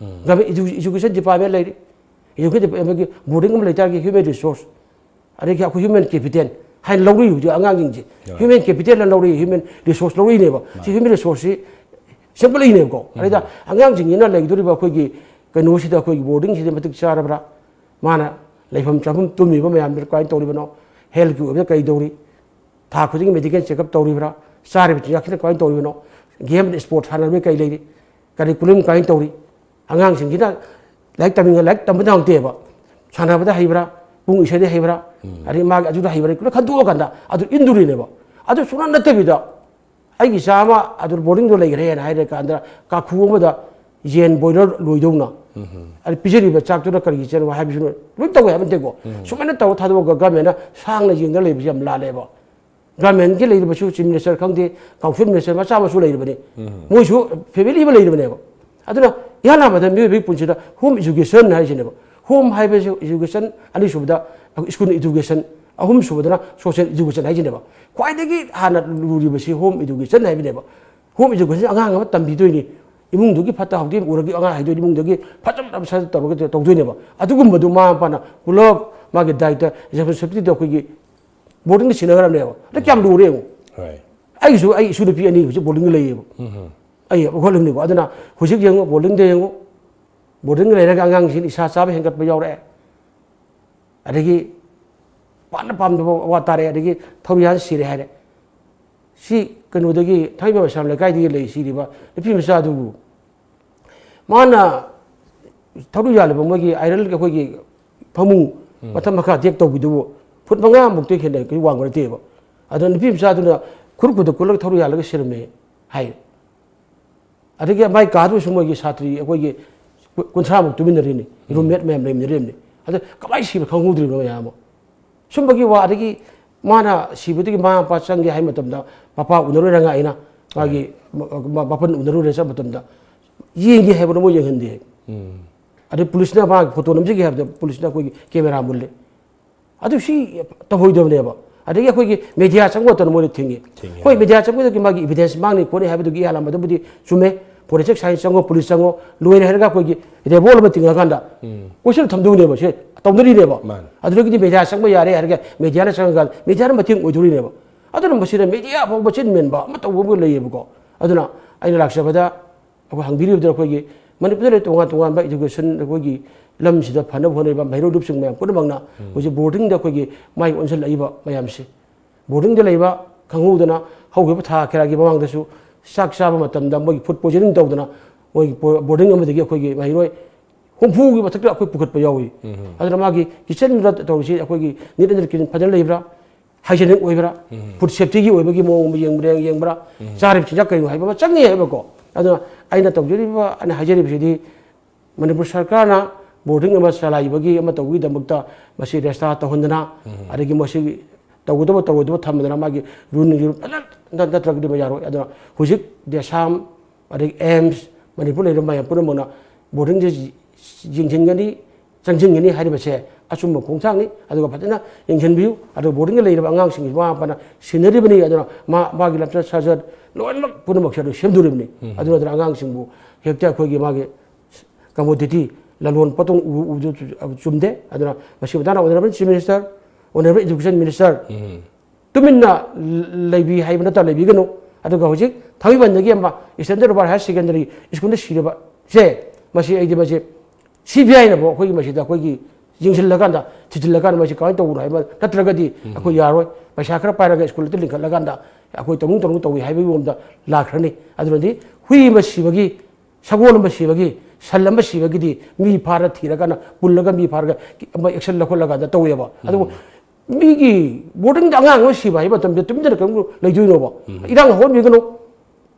Government edu-, education department ꯂꯩꯔꯤ, education departmentꯒꯤ boarding ꯑꯃ ꯂꯩꯇꯥꯔꯒꯗꯤ human resource, ꯑꯗꯒꯤ ꯑꯩꯈꯣꯏ human capital ꯍꯥꯏꯅ ꯂꯧꯔꯤ ꯍꯧꯖꯤꯛ ꯑꯉꯥꯡꯁꯤꯡꯁꯦ꯫ Human capitalꯅ ꯂꯧꯔꯤ, human resource ꯂꯧꯔꯤꯅꯦꯕ꯫ ꯁꯤ human resourceꯁꯤ ꯁꯦꯝꯒꯠꯂꯛꯏꯅꯦꯕꯀꯣ꯫ ꯑꯗꯩꯗ ꯑꯉꯥꯡꯁꯤꯡꯁꯤꯅ ꯂꯩꯗꯣꯔꯤꯕ ꯑꯩꯈꯣꯏꯒꯤ ꯀꯩꯅꯣꯁꯤꯗ, ꯑꯩꯈꯣꯏꯒꯤ boardingꯁꯤꯗ ꯃꯇꯤꯛ ꯆꯥꯔꯕ꯭ꯔꯥ? ꯃꯥꯅ ꯂꯩꯐꯝ ꯆꯥꯐꯝ ꯇꯨꯝꯃꯤꯕ ꯃꯌꯥꯝꯗꯨ ꯀꯃꯥꯏꯅ ꯇꯧꯔꯤꯕꯅꯣ? Healthꯀꯤ ꯑꯣꯏꯕ ꯀꯔꯤ ꯇꯧꯔꯤ? ꯊꯥ ꯈꯨꯗꯤꯡꯒꯤ medical checkup ꯇꯧꯔꯤꯕ꯭ꯔꯥ? ꯆꯥꯔꯤꯕ ꯆꯤꯟꯖꯥꯛꯁꯤꯅ ꯀꯃꯥꯏꯅ ꯇꯧꯔꯤꯕꯅꯣ? Game and sport ꯁꯥꯟꯅꯕꯒꯤ ꯀꯔꯤ ꯂꯩꯔꯤ? Curriculum ꯀꯃꯥꯏꯅ ꯇꯧꯔꯤ? ꯑꯉꯥꯡꯁꯤꯡꯁꯤꯅ ꯂꯥꯏꯔꯤꯛ ꯇꯝꯃꯤꯉꯩ ꯂꯥꯏꯔꯤꯛ ꯇꯝꯕꯗ ꯅꯠꯇꯦꯕ, ꯁꯥꯟꯅꯕꯗ ꯍꯩꯕ꯭ꯔꯥ, ꯄꯨꯡ ꯏꯁꯩꯗ ꯍꯩꯕ꯭ꯔꯥ, ꯑꯗꯩ ꯃꯥꯒꯤ ꯑꯗꯨꯗ ꯍꯩꯕ꯭ꯔꯥ, ꯂꯣꯏ ꯈꯟꯗꯣꯛꯑꯀꯥꯟꯗ ꯑꯗꯨ ꯏꯟꯗꯣꯔꯤꯅꯦꯕ꯫ ꯑꯗꯨ ꯁꯨꯡꯅꯠ ꯅꯠꯇꯕꯤꯗ ꯑꯩꯒꯤ ꯏꯆꯥ ꯑꯃ ꯑꯗꯨ boardingꯗ ꯂꯩꯈ꯭ꯔꯦꯅ ꯍꯥꯏꯔ ꯀꯥꯟꯗ ꯀꯥꯈꯨ ꯑꯃꯗ ꯌꯦꯟ boiler ꯂꯣꯏꯗꯧꯅ, ꯑꯗ ꯄꯤꯖꯔꯤꯕ ꯆꯥꯛꯇꯨꯅ ꯀꯔꯤꯒꯤ ꯆꯦꯟꯕ ꯍꯥꯏꯕꯁꯨ ꯂꯣꯏ ꯇꯧꯋꯦ ꯍꯥꯏꯕ ꯅꯠꯇꯦꯀꯣ꯫ ꯁꯨꯃꯥꯏꯅ ꯇꯧꯔ ꯊꯥꯗꯣꯛꯑꯒ governmentꯅ ꯁꯥꯡꯅ ꯌꯦꯡꯗꯅ ꯂꯩꯕꯁꯤ ꯌꯥꯝ ꯂꯥꯜꯂꯦꯕ꯫ Governmentꯀꯤ ꯂꯩꯔꯤꯕꯁꯨ chief minister ꯈꯪꯗꯦ, council minister ꯃꯆꯥ ꯃꯁꯨ ꯂꯩꯔꯤꯕꯅꯤ꯫ ꯃꯣꯏꯁꯨ family ꯑꯃ ꯂꯩꯔꯤꯕꯅꯦꯕ꯫ ꯑꯗꯨꯅ ꯏꯍꯥꯟ ꯍꯥꯟꯕꯗ ꯃꯤꯑꯣꯏꯕꯒꯤ ꯄꯨꯟꯁꯤꯗ home education ꯍꯥꯏꯁꯤꯅꯦꯕ꯫ Home ꯍꯥꯏꯕꯁꯤ education, ꯑꯅꯤꯁꯨꯕꯗ school education, ꯑꯍꯨꯝꯁꯨꯕꯗꯅ social education ꯍꯥꯏꯁꯤꯅꯦꯕ꯫ ꯈ꯭ꯋꯥꯏꯗꯒꯤ ꯍꯥꯟꯅ ꯂꯨꯔꯤꯕꯁꯤ home education ꯍꯥꯏꯕꯅꯦꯕ꯫ Home education ꯑꯉꯥꯡ ꯑꯃ ꯇꯝꯕꯤꯗꯣꯏꯅꯤ꯫ ꯏꯃꯨꯡꯗꯨꯒꯤ ꯐꯠꯇ ꯍꯥꯎꯗꯤ ꯎꯔꯒ ꯑꯉꯥꯡ ꯍꯥꯏꯗꯣꯏꯗꯤ ꯏꯃꯨꯡꯗꯒꯤ ꯐꯖꯅ ꯃꯁꯥꯗ ꯇꯧꯔꯒ ꯇꯧꯗꯣꯏꯅꯦꯕ꯫ ꯑꯗꯨꯒꯨꯝꯕꯗꯨ ꯃꯃꯥ ꯃꯄꯥꯅ ꯄꯨꯂꯞ ꯃꯥꯒꯤ ꯗꯥꯏꯇ ꯔꯦꯁꯄꯣꯟꯁꯤꯕꯤꯂꯤꯇꯤꯗꯣ ꯑꯩꯈꯣꯏꯒꯤ ꯕꯣꯔꯗꯤꯡꯗ ꯁꯤꯟꯅꯈ꯭ꯔꯕꯅꯦꯕ꯫ ꯑꯗ ꯀꯌꯥꯝ ꯂꯨꯔꯦ ꯌꯦꯡꯉꯨ꯫ ꯑꯩꯒꯤꯁꯨ ꯑꯩ ꯏꯁꯨ ꯅꯨꯄꯤ ꯑꯅꯤ ꯍꯧꯖꯤꯛ ꯕꯣꯔꯗꯤꯡꯗ ꯂꯩꯌꯦꯕ꯫ ꯑꯩ ꯑꯩꯈꯣꯏ ꯂꯩꯅꯤꯀꯣ꯫ ꯑꯗꯨꯅ ꯍꯧꯖꯤꯛ ꯌꯦꯡꯉꯨ, ꯕꯣꯔꯗꯤꯡꯗ ꯌꯦꯡꯉꯨ, ꯕꯣꯔꯗꯤꯡꯗ ꯂꯩꯔꯒ ꯑꯉꯥꯡꯁꯤꯡ ꯏꯁꯥ ꯆꯥꯕ ꯍꯦꯟꯒꯠꯄ ꯌꯥꯎꯔꯛꯑꯦ꯫ ꯑꯗꯒꯤ ꯄꯥꯝꯅ ꯄꯥꯝꯗꯕ ꯋꯥ ꯇꯥꯔꯦ꯫ ꯑꯗꯒꯤ ꯊꯧꯔꯤ ꯌꯥꯟ ꯁꯤꯔꯦ ꯍꯥꯏꯔꯦ꯫ ꯁꯤ ꯀꯩꯅꯣꯗꯒꯤ ꯊꯥꯡꯃꯩꯕꯟ ꯃꯩꯁꯅꯥꯝ ꯂꯩꯀꯥꯏꯗꯒꯤ ꯂꯩ ꯁꯤꯔꯤꯕ ꯅꯨꯄꯤ ꯃꯆꯥꯗꯨꯕꯨ ꯃꯥꯅ ꯊꯧꯔꯤ ꯌꯥꯜꯂꯤꯕ ꯃꯣꯏꯒꯤ ꯑꯥꯏꯔꯟꯒꯤ ꯑꯩꯈꯣꯏꯒꯤ ꯐꯃꯨꯡ ꯃꯊꯛ ꯃꯈꯥ ꯗꯦꯛ ꯇꯧꯕꯤꯗꯨꯕꯨ ꯐꯨꯠ ꯃꯉꯥꯃꯨꯛꯇꯩ ꯍꯦꯟꯅ ꯀꯩꯁꯨ ꯋꯥꯡꯕ ꯅꯠꯇꯦꯕ꯫ ꯑꯗꯨꯅ ꯅꯨꯄꯤ ꯃꯆꯥꯗꯨꯅ ꯈꯨꯔꯨ ꯈꯨꯗ ꯀꯨꯜꯂꯒ ꯊꯧꯔꯤ ꯌꯥꯜꯂꯒ ꯁꯤꯔꯝꯃꯦ ꯍꯥꯏ꯫ ꯑꯗꯒꯤ ꯃꯥꯏ ꯀꯥꯗꯨꯁꯨ ꯃꯣꯏꯒꯤ ꯁꯥꯇ꯭ꯔꯤ ꯑꯩꯈꯣꯏꯒꯤ ꯀꯨꯟꯊ꯭ꯔꯥꯃꯨꯛ ꯇꯨꯃꯤꯟꯅꯔꯤꯅꯤ, ꯔꯨꯝꯃꯦꯠ ꯃꯌꯥꯝ ꯂꯩꯃꯤꯟꯅꯔꯤꯕꯅꯤ꯫ ꯑꯗ ꯀꯃꯥꯏꯅ ꯁꯤꯕ ꯈꯪꯍꯧꯗ꯭ꯔꯤꯕꯅꯣ ꯃꯌꯥꯝ ꯑꯃ? ꯁꯨꯝꯕꯒꯤ ꯋꯥ꯫ ꯑꯗꯒꯤ ꯃꯥꯅ ꯁꯤꯕꯗꯒꯤ ꯃꯃꯥ ꯃꯄꯥ ꯆꯪꯒꯦ ꯍꯥꯏ ꯃꯇꯝꯗ ꯃꯄꯥ ꯎꯅꯔꯣꯏꯔ ꯑꯩꯅ ꯃꯥꯒꯤ ꯃ-, ꯃ-, ꯃꯄꯟ ꯎꯅꯔꯨꯔꯦ ꯆꯠꯄ ꯃꯇꯝꯗ ꯌꯦꯡꯒꯦ ꯍꯥꯏꯕꯗꯣ ꯃꯣꯏ ꯌꯦꯡꯍꯟꯗꯦ꯫ ꯑꯗꯩ ꯄꯨꯂꯤꯁꯅ ꯃꯥꯒꯤ ꯐꯣꯇꯣ ꯅꯝꯖꯒꯦ ꯍꯥꯏꯕꯗ ꯄꯨꯂꯤꯁꯅ ꯑꯩꯈꯣꯏꯒꯤ ꯀꯦꯃꯦꯔꯥ ꯃꯨꯜꯂꯦ꯫ ꯑꯗꯨ ꯁꯤ ꯇꯧꯍꯣꯏꯗꯕꯅꯦꯕ꯫ ꯑꯗꯒꯤ ꯑꯩꯈꯣꯏꯒꯤ ꯃꯦꯗꯤꯌꯥ ꯆꯪꯕ ꯃꯇꯝꯗ ꯃꯣꯏꯅ ꯊꯤꯡꯉꯤ꯫ ꯊꯤꯡꯉꯤ꯫ ꯍꯣꯏ, ꯃꯦꯗꯤꯌꯥ ꯆꯪꯕꯗꯒꯤ ꯃꯥꯒꯤ ꯏꯚꯤꯗꯦꯟꯁ ꯃꯥꯡꯅꯤ ꯈꯣꯠꯅꯤ ꯍꯥꯏꯕꯗꯨꯒꯤ ꯏꯌꯥꯂꯝꯕꯗꯨꯕꯨꯗꯤ ꯆꯨꯝꯃꯦ꯫ ꯐꯣꯔꯦꯟꯁꯤꯛ ꯁꯥꯏꯟꯁ ꯆꯪꯉꯣ, ꯄꯨꯂꯤꯁ ꯆꯪꯉꯣ, ꯂꯣꯏꯔꯦ ꯍꯥꯏꯔꯒ ꯑꯩꯈꯣꯏꯒꯤ ꯔꯦꯕꯣꯜ ꯑꯃ ꯇꯤꯡꯉꯀꯥꯟꯗ ꯀꯣꯏꯁꯟ ꯊꯝꯗꯧꯅꯦꯕ꯫ ꯁꯤ ꯇꯧꯅꯔꯤꯅꯦꯕ꯫ ꯃꯥꯅꯤ꯫ ꯑꯗꯨꯗꯒꯤꯗꯤ ꯃꯦꯗꯤꯌꯥ ꯆꯪꯕ ꯌꯥꯔꯦ ꯍꯥꯏꯔꯒ ꯃꯦꯗꯤꯌꯥꯅ ꯆꯪꯉꯀꯥꯟꯗ ꯃꯦꯗꯤꯌꯥꯅ ꯃꯇꯦꯡ ꯑꯣꯏꯗꯣꯔꯤꯅꯦꯕ꯫ ꯑꯗꯨꯅ ꯃꯁꯤꯗ ꯃꯦꯗꯤꯌꯥ ꯐꯥꯎꯕ ꯃꯆꯤꯟ ꯃꯦꯟꯕ ꯑꯃ ꯇꯧꯕ ꯑꯃ ꯂꯩꯌꯦꯕꯀꯣ꯫ ꯑꯗꯨꯅ ꯑꯩꯅ ꯂꯥꯛꯆꯕꯗ ꯑꯩꯈꯣꯏ ꯍꯪꯕꯤꯔꯤꯕꯗ ꯑꯩꯈꯣꯏꯒꯤ ꯃꯅꯤꯄꯨꯔꯗ ꯂꯩ ꯇꯣꯉꯥꯟ ꯇꯣꯉꯥꯟꯕ ꯏꯗꯨꯀꯦꯁꯟ ꯑꯩꯈꯣꯏꯒꯤ ꯂꯝꯁꯤꯗ ꯐꯅꯕ ꯍꯣꯠꯅꯔꯤꯕ ꯃꯍꯩꯔꯣꯏ ꯂꯨꯞꯁꯤꯡ ꯃꯌꯥꯝ ꯄꯨꯝꯅꯃꯛꯅ ꯍꯧꯖꯤꯛ ꯕꯣꯔꯗꯤꯡꯗ ꯑꯩꯈꯣꯏꯒꯤ ꯃꯥꯏ ꯑꯣꯟꯁꯤꯜꯂꯛꯏꯕ ꯃꯌꯥꯝꯁꯦ, ꯕꯣꯔꯗꯤꯡꯗ ꯂꯩꯕ ꯈꯪꯍꯧꯗꯅ ꯍꯧꯈꯤꯕ ꯊꯥ ꯀꯌꯥꯒꯤ ꯃꯃꯥꯡꯗꯁꯨ ꯆꯥꯛ ꯆꯥꯕ ꯃꯇꯝꯗ ꯃꯣꯏꯒꯤ ꯐꯨꯗ ꯄꯣꯏꯖꯅꯤꯡ ꯇꯧꯗꯅ ꯃꯣꯏꯒꯤ ꯕꯣ-, ꯕꯣꯔꯗꯤꯡ ꯑꯃꯗꯒꯤ ꯑꯩꯈꯣꯏꯒꯤ ꯃꯍꯩꯔꯣꯏ ꯍꯨꯝꯐꯨꯒꯤ ꯃꯊꯛꯇ ꯑꯩꯈꯣꯏ ꯄꯨꯈꯠꯄ ꯌꯥꯎꯏ꯫ ꯑꯗꯨꯅ ꯃꯥꯒꯤ ꯀꯤꯠꯆꯟꯗ ꯇꯧꯔꯤꯁꯤ ꯑꯩꯈꯣꯏꯒꯤ ꯅꯤꯠ ꯑꯦꯟ ꯀ꯭ꯂꯤꯟ ꯐꯖꯅ ꯂꯩꯕ꯭ꯔꯥ, ꯍꯥꯏꯖꯤꯅꯤꯛ ꯑꯣꯏꯕ꯭ꯔꯥ, ꯐꯨꯗ ꯁꯦꯐꯇꯤꯒꯤ ꯑꯣꯏꯕꯒꯤ ꯃꯑꯣꯡ ꯑꯃ ꯌꯦꯡꯕ꯭ꯔꯥ, ꯌꯦꯡꯕ꯭ꯔꯥ, ꯆꯥꯔꯤꯕ ꯆꯤꯟꯖꯥꯛ ꯀꯔꯤꯅꯣ ꯍꯥꯏꯕ ꯑꯃ ꯆꯪꯉꯤ ꯍꯥꯏꯕꯀꯣ꯫ ꯑꯗꯨꯅ ꯑꯩꯅ ꯇꯧꯖꯔꯤꯕ, ꯑꯩꯅ ꯍꯥꯏꯖꯔꯤꯕꯁꯤꯗꯤ ꯃꯅꯤꯄꯨꯔ ꯁꯔꯀꯥꯔꯅ ꯕꯣꯔꯗꯤꯡ ꯑꯃ ꯆꯂꯥꯏꯕꯒꯤ ꯑꯃ ꯇꯧꯕꯒꯤꯗꯃꯛꯇ ꯃꯁꯤ ꯔꯦꯁꯇꯥꯔ ꯇꯧꯍꯟꯗꯅ, ꯑꯗꯒꯤ ꯃꯁꯤ ꯇꯧꯒꯗꯕ ꯇꯧꯔꯣꯏꯗꯕ ꯊꯝꯗꯅ ꯃꯥꯒꯤ ꯔꯨꯜ ꯅꯨꯡꯁꯨ ꯐꯖꯅ ꯅꯠꯇ꯭ꯔꯒꯗꯤ ꯃ ꯌꯥꯔꯣꯏ꯫ ꯑꯗꯨꯅ ꯍꯧꯖꯤꯛ ꯗꯦꯁꯥꯝ, ꯑꯗꯒꯤ ꯑꯦꯝꯁ, ꯃꯅꯤꯄꯨꯔ ꯂꯩꯔꯤꯕ ꯃꯌꯥꯝ ꯄꯨꯝꯅꯃꯛꯅ ꯕꯣꯔꯗꯤꯡꯁꯦ ꯌꯦꯡꯁꯤꯟꯒꯅꯤ, ꯆꯪꯁꯤꯟꯒꯅꯤ ꯍꯥꯏꯔꯤꯕꯁꯦ ꯑꯆꯨꯝꯕ ꯈꯣꯡꯊꯥꯡꯅꯤ꯫ ꯑꯗꯨꯒ ꯐꯖꯅ ꯌꯦꯡꯁꯤꯟꯕꯤꯌꯨ꯫ ꯑꯗꯨꯒ ꯕꯣꯔꯗꯤꯡꯗ ꯂꯩꯔꯤꯕ ꯑꯉꯥꯡꯁꯤꯡꯒꯤ ꯃꯃꯥ ꯃꯄꯥꯅ ꯁꯤꯟꯅꯔꯤꯕꯅꯤ꯫ ꯑꯗꯨꯅ ꯃꯥ ꯃꯥꯒꯤ ꯂꯝꯆꯠ ꯁꯥꯖꯠ ꯂꯣꯏꯅꯃꯛ ꯄꯨꯝꯅꯃꯛꯁꯦ ꯑꯗꯨ ꯁꯦꯝꯗꯣꯔꯤꯕꯅꯤ꯫ ꯑꯗꯨ ꯅꯠꯇꯅ ꯑꯉꯥꯡꯁꯤꯡꯕꯨ ꯍꯦꯛꯇ ꯑꯩꯈꯣꯏꯒꯤ ꯃꯥꯒꯤ ꯀꯃꯣꯗꯤꯇꯤ, ꯂꯂꯣꯟ ꯄꯣꯠꯊꯣꯛ ꯎ- ꯎꯕꯗꯨ ꯆꯨꯝꯗꯦ꯫ ꯑꯗꯨꯅ ꯃꯁꯤ ꯃꯇꯥꯡꯗ Honourable Chief Minister, Honourable Education Minister, ꯇꯨꯃꯤꯟꯅ ꯂꯩꯕꯤ ꯍꯥꯏꯕ ꯅꯠꯇ ꯂꯩꯕꯤꯒꯅꯨ꯫ ꯑꯗꯨꯒ ꯍꯧꯖꯤꯛ ꯊꯥꯡꯃꯩꯕꯟꯗꯒꯤ ꯑꯃ Standard Robert Higher Secondary Schoolꯗ ꯁꯤꯔꯕꯁꯦ, ꯃꯁꯤ ꯑꯩꯗꯤ ꯃꯁꯤ CBIꯅꯕꯨ ꯑꯩꯈꯣꯏꯒꯤ ꯃꯁꯤꯗ ꯑꯩꯈꯣꯏꯒꯤ ꯌꯦꯡꯁꯤꯜꯂꯀꯥꯟꯗ, ꯊꯤꯖꯤꯜꯂꯀꯥꯟꯗ ꯃꯁꯤ ꯀꯃꯥꯏꯅ ꯇꯧꯕꯅꯣ ꯍꯥꯏꯕ ꯅꯠꯇ꯭ꯔꯒꯗꯤ ꯑꯩꯈꯣꯏ ꯌꯥꯔꯣꯏ꯫ ꯄꯩꯁꯥ ꯈꯔ ꯄꯥꯏꯔꯒ ꯁ꯭ꯀꯨꯜꯗ ꯂꯤꯡꯈꯠꯂꯀꯥꯟꯗ ꯑꯩꯈꯣꯏ ꯇꯧꯅꯤꯡ ꯇꯧꯅꯤꯡ ꯇꯧꯏ ꯍꯥꯏꯕꯒꯤ ꯃꯑꯣꯡꯗ ꯂꯥꯛꯈ꯭ꯔꯅꯤ꯫ ꯑꯗꯨꯅꯗꯤ ꯍꯨꯏ ꯑꯃ ꯁꯤꯕꯒꯤ, ꯁꯒꯣꯜ ꯑꯃ ꯁꯤꯕꯒꯤ, ꯁꯟ ꯑꯃ ꯁꯤꯕꯒꯤꯗꯤ ꯃꯤ ꯐꯥꯔ ꯊꯤꯔꯀꯥꯟꯗ, ꯄꯨꯜꯂꯒ ꯃꯤ ꯐꯥꯔꯒ ꯑꯃ action ꯂꯧꯈꯠꯂꯀꯥꯟꯗ ꯇꯧꯋꯦꯕ꯫ ꯑꯗꯨꯕꯨ ꯃꯤꯒꯤ ꯕꯣꯔꯗꯤꯡꯗ ꯑꯉꯥꯡ ꯑꯃ ꯁꯤꯕ ꯍꯥꯏꯕ ꯃꯇꯝꯗ ꯇꯨꯃꯤꯟꯅ ꯀꯔꯤꯒꯨꯝꯕ ꯂꯩꯗꯣꯏꯅꯣꯕ? ꯏꯔꯥꯡ ꯍꯧꯍꯟꯕꯤꯒꯅꯨ꯫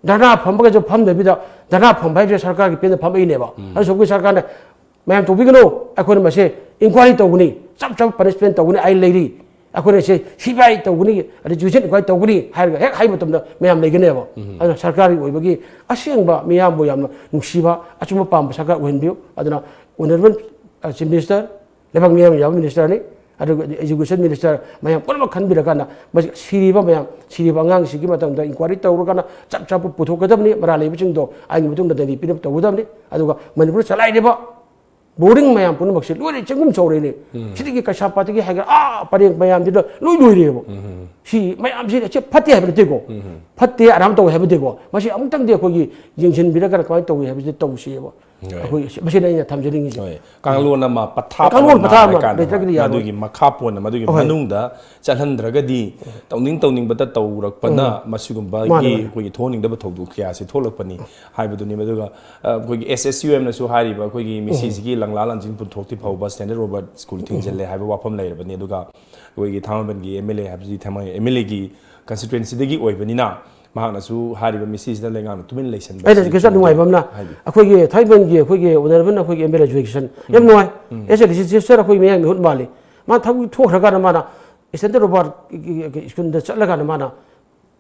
ꯙꯔꯅꯥ ꯐꯝꯕꯒꯁꯨ ꯐꯝꯗꯕꯤꯗ, ꯙꯔꯅꯥ ꯐꯝꯕ ꯍꯥꯏꯕꯁꯦ ꯁꯔꯀꯥꯔꯒꯤ ꯄꯦꯟꯗ ꯐꯝꯃꯛꯏꯅꯦꯕ꯫ ꯑꯗꯨ ꯁꯔꯨꯛꯀꯤ ꯁꯔꯀꯥꯔꯅ ꯃꯌꯥꯝ ꯇꯧꯕꯤꯒꯅꯨ, ꯑꯩꯈꯣꯏꯅ ꯃꯁꯦ inquiry ꯇꯧꯒꯅꯤ, ꯆꯞ ꯆꯞ punishment ꯇꯧꯒꯅꯤ, ꯑꯩ ꯂꯩꯔꯤ, ꯑꯩꯈꯣꯏꯅ ꯁꯦ CBI ꯇꯧꯒꯅꯤ, ꯑꯗꯩ judicial inquiry ꯇꯧꯒꯅꯤ ꯍꯥꯏꯔꯒ ꯍꯦꯛ ꯍꯥꯏꯕ ꯃꯇꯝꯗ ꯃꯌꯥꯝ ꯂꯩꯒꯅꯦꯕ꯫ ꯑꯗꯨꯅ ꯁꯔꯀꯥꯔꯒꯤ ꯑꯣꯏꯕꯒꯤ ꯑꯁꯦꯡꯕ ꯃꯤꯌꯥꯝꯕꯨ ꯌꯥꯝꯅ ꯅꯨꯡꯁꯤꯕ, ꯑꯆꯨꯝꯕ ꯄꯥꯝꯕ ꯁꯔꯀꯥꯔ ꯑꯣꯏꯍꯟꯕꯤꯌꯨ꯫ ꯑꯗꯨꯅ Honourable, ꯑ, Chief Minister, ꯂꯩꯕꯥꯛ ꯃꯤꯌꯥꯝ ꯌꯥꯕ Ministerꯅꯤ, ꯑꯗꯨꯒ Education Minister ꯃꯌꯥꯝ ꯄꯨꯝꯅꯃꯛ ꯈꯟꯕꯤꯔꯀꯥꯟꯗ ꯃꯁꯤ ꯁꯤꯔꯤꯕ ꯃꯌꯥꯝ, ꯁꯤꯔꯤꯕ ꯑꯉꯥꯡꯁꯤꯒꯤ ꯃꯇꯝꯗ inquiry ꯇꯧꯔꯀꯥꯟꯗ ꯆꯞ ꯆꯥꯕ ꯄꯨꯊꯣꯛꯀꯗꯕꯅꯤ, ꯃꯔꯥꯜ ꯂꯩꯕꯁꯤꯡꯗꯣ ꯑꯥꯏꯟꯒꯤ ꯃꯇꯨꯡꯗ ꯗꯟꯗꯤ ꯄꯤꯅꯕ ꯇꯧꯒꯗꯕꯅꯤ꯫ ꯑꯗꯨꯒ ꯃꯅꯤꯄꯨꯔꯗ ꯆꯂꯥꯏꯔꯤꯕ ꯕꯣꯔꯗꯤꯡ ꯃꯌꯥꯝ ꯄꯨꯝꯅꯃꯛꯁꯦ ꯂꯣꯏꯅ ꯆꯦꯡꯒꯨꯝ ꯆꯥꯎꯔꯦꯅꯦ꯫ ꯁꯤꯗꯒꯤ ꯀꯩꯁꯥꯝꯄꯥꯠꯇꯒꯤ ꯍꯥꯏꯒꯦꯔꯥ, ꯑꯥ ꯄꯔꯦꯡ ꯃꯌꯥꯝꯁꯤꯗ ꯂꯣꯏ ꯂꯣꯏꯔꯦꯕ꯫ ꯁꯤ ꯃꯌꯥꯝꯁꯤ ꯑꯁꯤ ꯐꯠꯇꯦ ꯍꯥꯏꯕ ꯅꯠꯇꯦꯀꯣ, ꯐꯠꯇꯦ ꯑꯔꯥꯝ ꯇꯧꯋꯦ ꯍꯥꯏꯕ ꯅꯠꯇꯦꯀꯣ, ꯃꯁꯤ ꯑꯃꯨꯛꯇꯪꯗꯤ ꯑꯩꯈꯣꯏꯒꯤ ꯌꯦꯡꯁꯤꯟꯕꯤꯔꯒ ꯀꯃꯥꯏꯅ ꯇꯧꯏ ꯍꯥꯏꯕꯁꯤ ꯇꯧꯁꯤꯑꯕ꯫ ꯍꯣꯏ꯫ ꯑꯩꯈꯣꯏ ꯃꯁꯤꯅ ꯑꯩꯅ ꯊꯝꯖꯅꯤꯡꯉꯤꯁꯦ꯫ ꯍꯣꯏ꯫ ꯀꯥꯡꯂꯣꯟ ꯑꯃ ꯄꯊꯥꯞ ꯀꯥꯡꯂꯣꯟ ꯑꯃ ꯄꯊꯥꯞ ꯑꯃ ꯂꯩꯀꯥꯟꯗ ꯂꯩꯇ꯭ꯔꯒꯗꯤ ꯌꯥꯔꯣꯏ꯫ ꯃꯗꯨꯒꯤ ꯃꯈꯥ ꯄꯣꯟꯅ ꯃꯗꯨꯒꯤ ꯍꯣꯏ꯫ ꯃꯅꯨꯡꯗ ꯆꯠꯍꯟꯗ꯭ꯔꯒꯗꯤ ꯇꯧꯅꯤꯡ ꯇꯧꯅꯤꯡꯕꯗ ꯇꯧꯔꯛꯄꯅ ꯎꯝ꯫ ꯃꯁꯤꯒꯨꯝꯕꯒꯤ ꯃꯥꯅꯦ, ꯃꯥꯅꯦ꯫ ꯑꯩꯈꯣꯏꯒꯤ ꯊꯣꯛꯍꯟꯅꯤꯡꯗꯕ ꯊꯧꯗꯣꯛ ꯀꯌꯥꯁꯤ ꯊꯣꯛꯂꯛꯄꯅꯤ ꯍꯥꯏꯕꯗꯨꯅꯤ꯫ ꯑꯗꯨꯒ, ꯑ, ꯑꯩꯈꯣꯏꯒꯤ SSUMꯅꯁꯨ ꯍꯥꯏꯔꯤꯕ ꯑꯩꯈꯣꯏꯒꯤ ꯎꯝ꯫ ꯃꯤꯁꯤꯁꯤꯒꯤ ꯂꯪꯂꯥ ꯂꯪꯖꯤꯟ ꯄꯨꯊꯣꯛꯇ꯭ꯔꯤ ꯐꯥꯎꯕ Standard Robert School ꯊꯤꯡꯖꯤꯜꯂꯦ ꯍꯥꯏꯕ ꯋꯥꯐꯝ ꯂꯩꯔꯕꯅꯤ꯫ ꯑꯗꯨꯒ ꯑꯩꯈꯣꯏꯒꯤ ꯊꯥꯡꯃꯩꯕꯟꯒꯤ MLA ꯍꯥꯏꯕꯁꯤꯗꯤ ꯊꯥꯡꯃꯩ MLAꯒꯤ constituencyꯗꯒꯤ ꯑꯣꯏꯕꯅꯤꯅ ꯃꯍꯥꯛꯅꯁꯨ ꯍꯥꯏꯔꯤꯕ ꯃꯤꯁꯤꯁꯤꯗ ꯂꯩꯉꯥꯛꯅ ꯇꯨꯃꯤꯟ ꯂꯩꯁꯟꯕ ꯑꯩꯅ ꯑꯁꯤꯗꯤ ꯀꯩꯁꯨ ꯌꯥꯝ ꯅꯨꯡꯉꯥꯏꯕ ꯑꯃꯅ ꯍꯥꯏꯕꯤꯌꯨ꯫ ꯑꯩꯈꯣꯏꯒꯤ ꯊꯥꯡꯃꯩꯕꯟꯒꯤ ꯑꯩꯈꯣꯏꯒꯤ Honourable ꯑꯩꯈꯣꯏꯒꯤ MLA Education ꯌꯥꯝ ꯎꯝ꯫ ꯅꯨꯡꯉꯥꯏ꯫ ꯎꯝ꯫ As a legislature ꯑꯩꯈꯣꯏ ꯃꯌꯥꯡ ꯃꯤꯍꯨꯠ ꯃꯥꯜꯂꯤ꯫ ꯃꯥ ꯊꯕꯛ ꯊꯣꯛꯈ꯭ꯔꯀꯥꯟꯗ ꯃꯥꯅ Standard Robert Schoolꯗ ꯆꯠꯂꯀꯥꯟꯗ ꯃꯥꯅ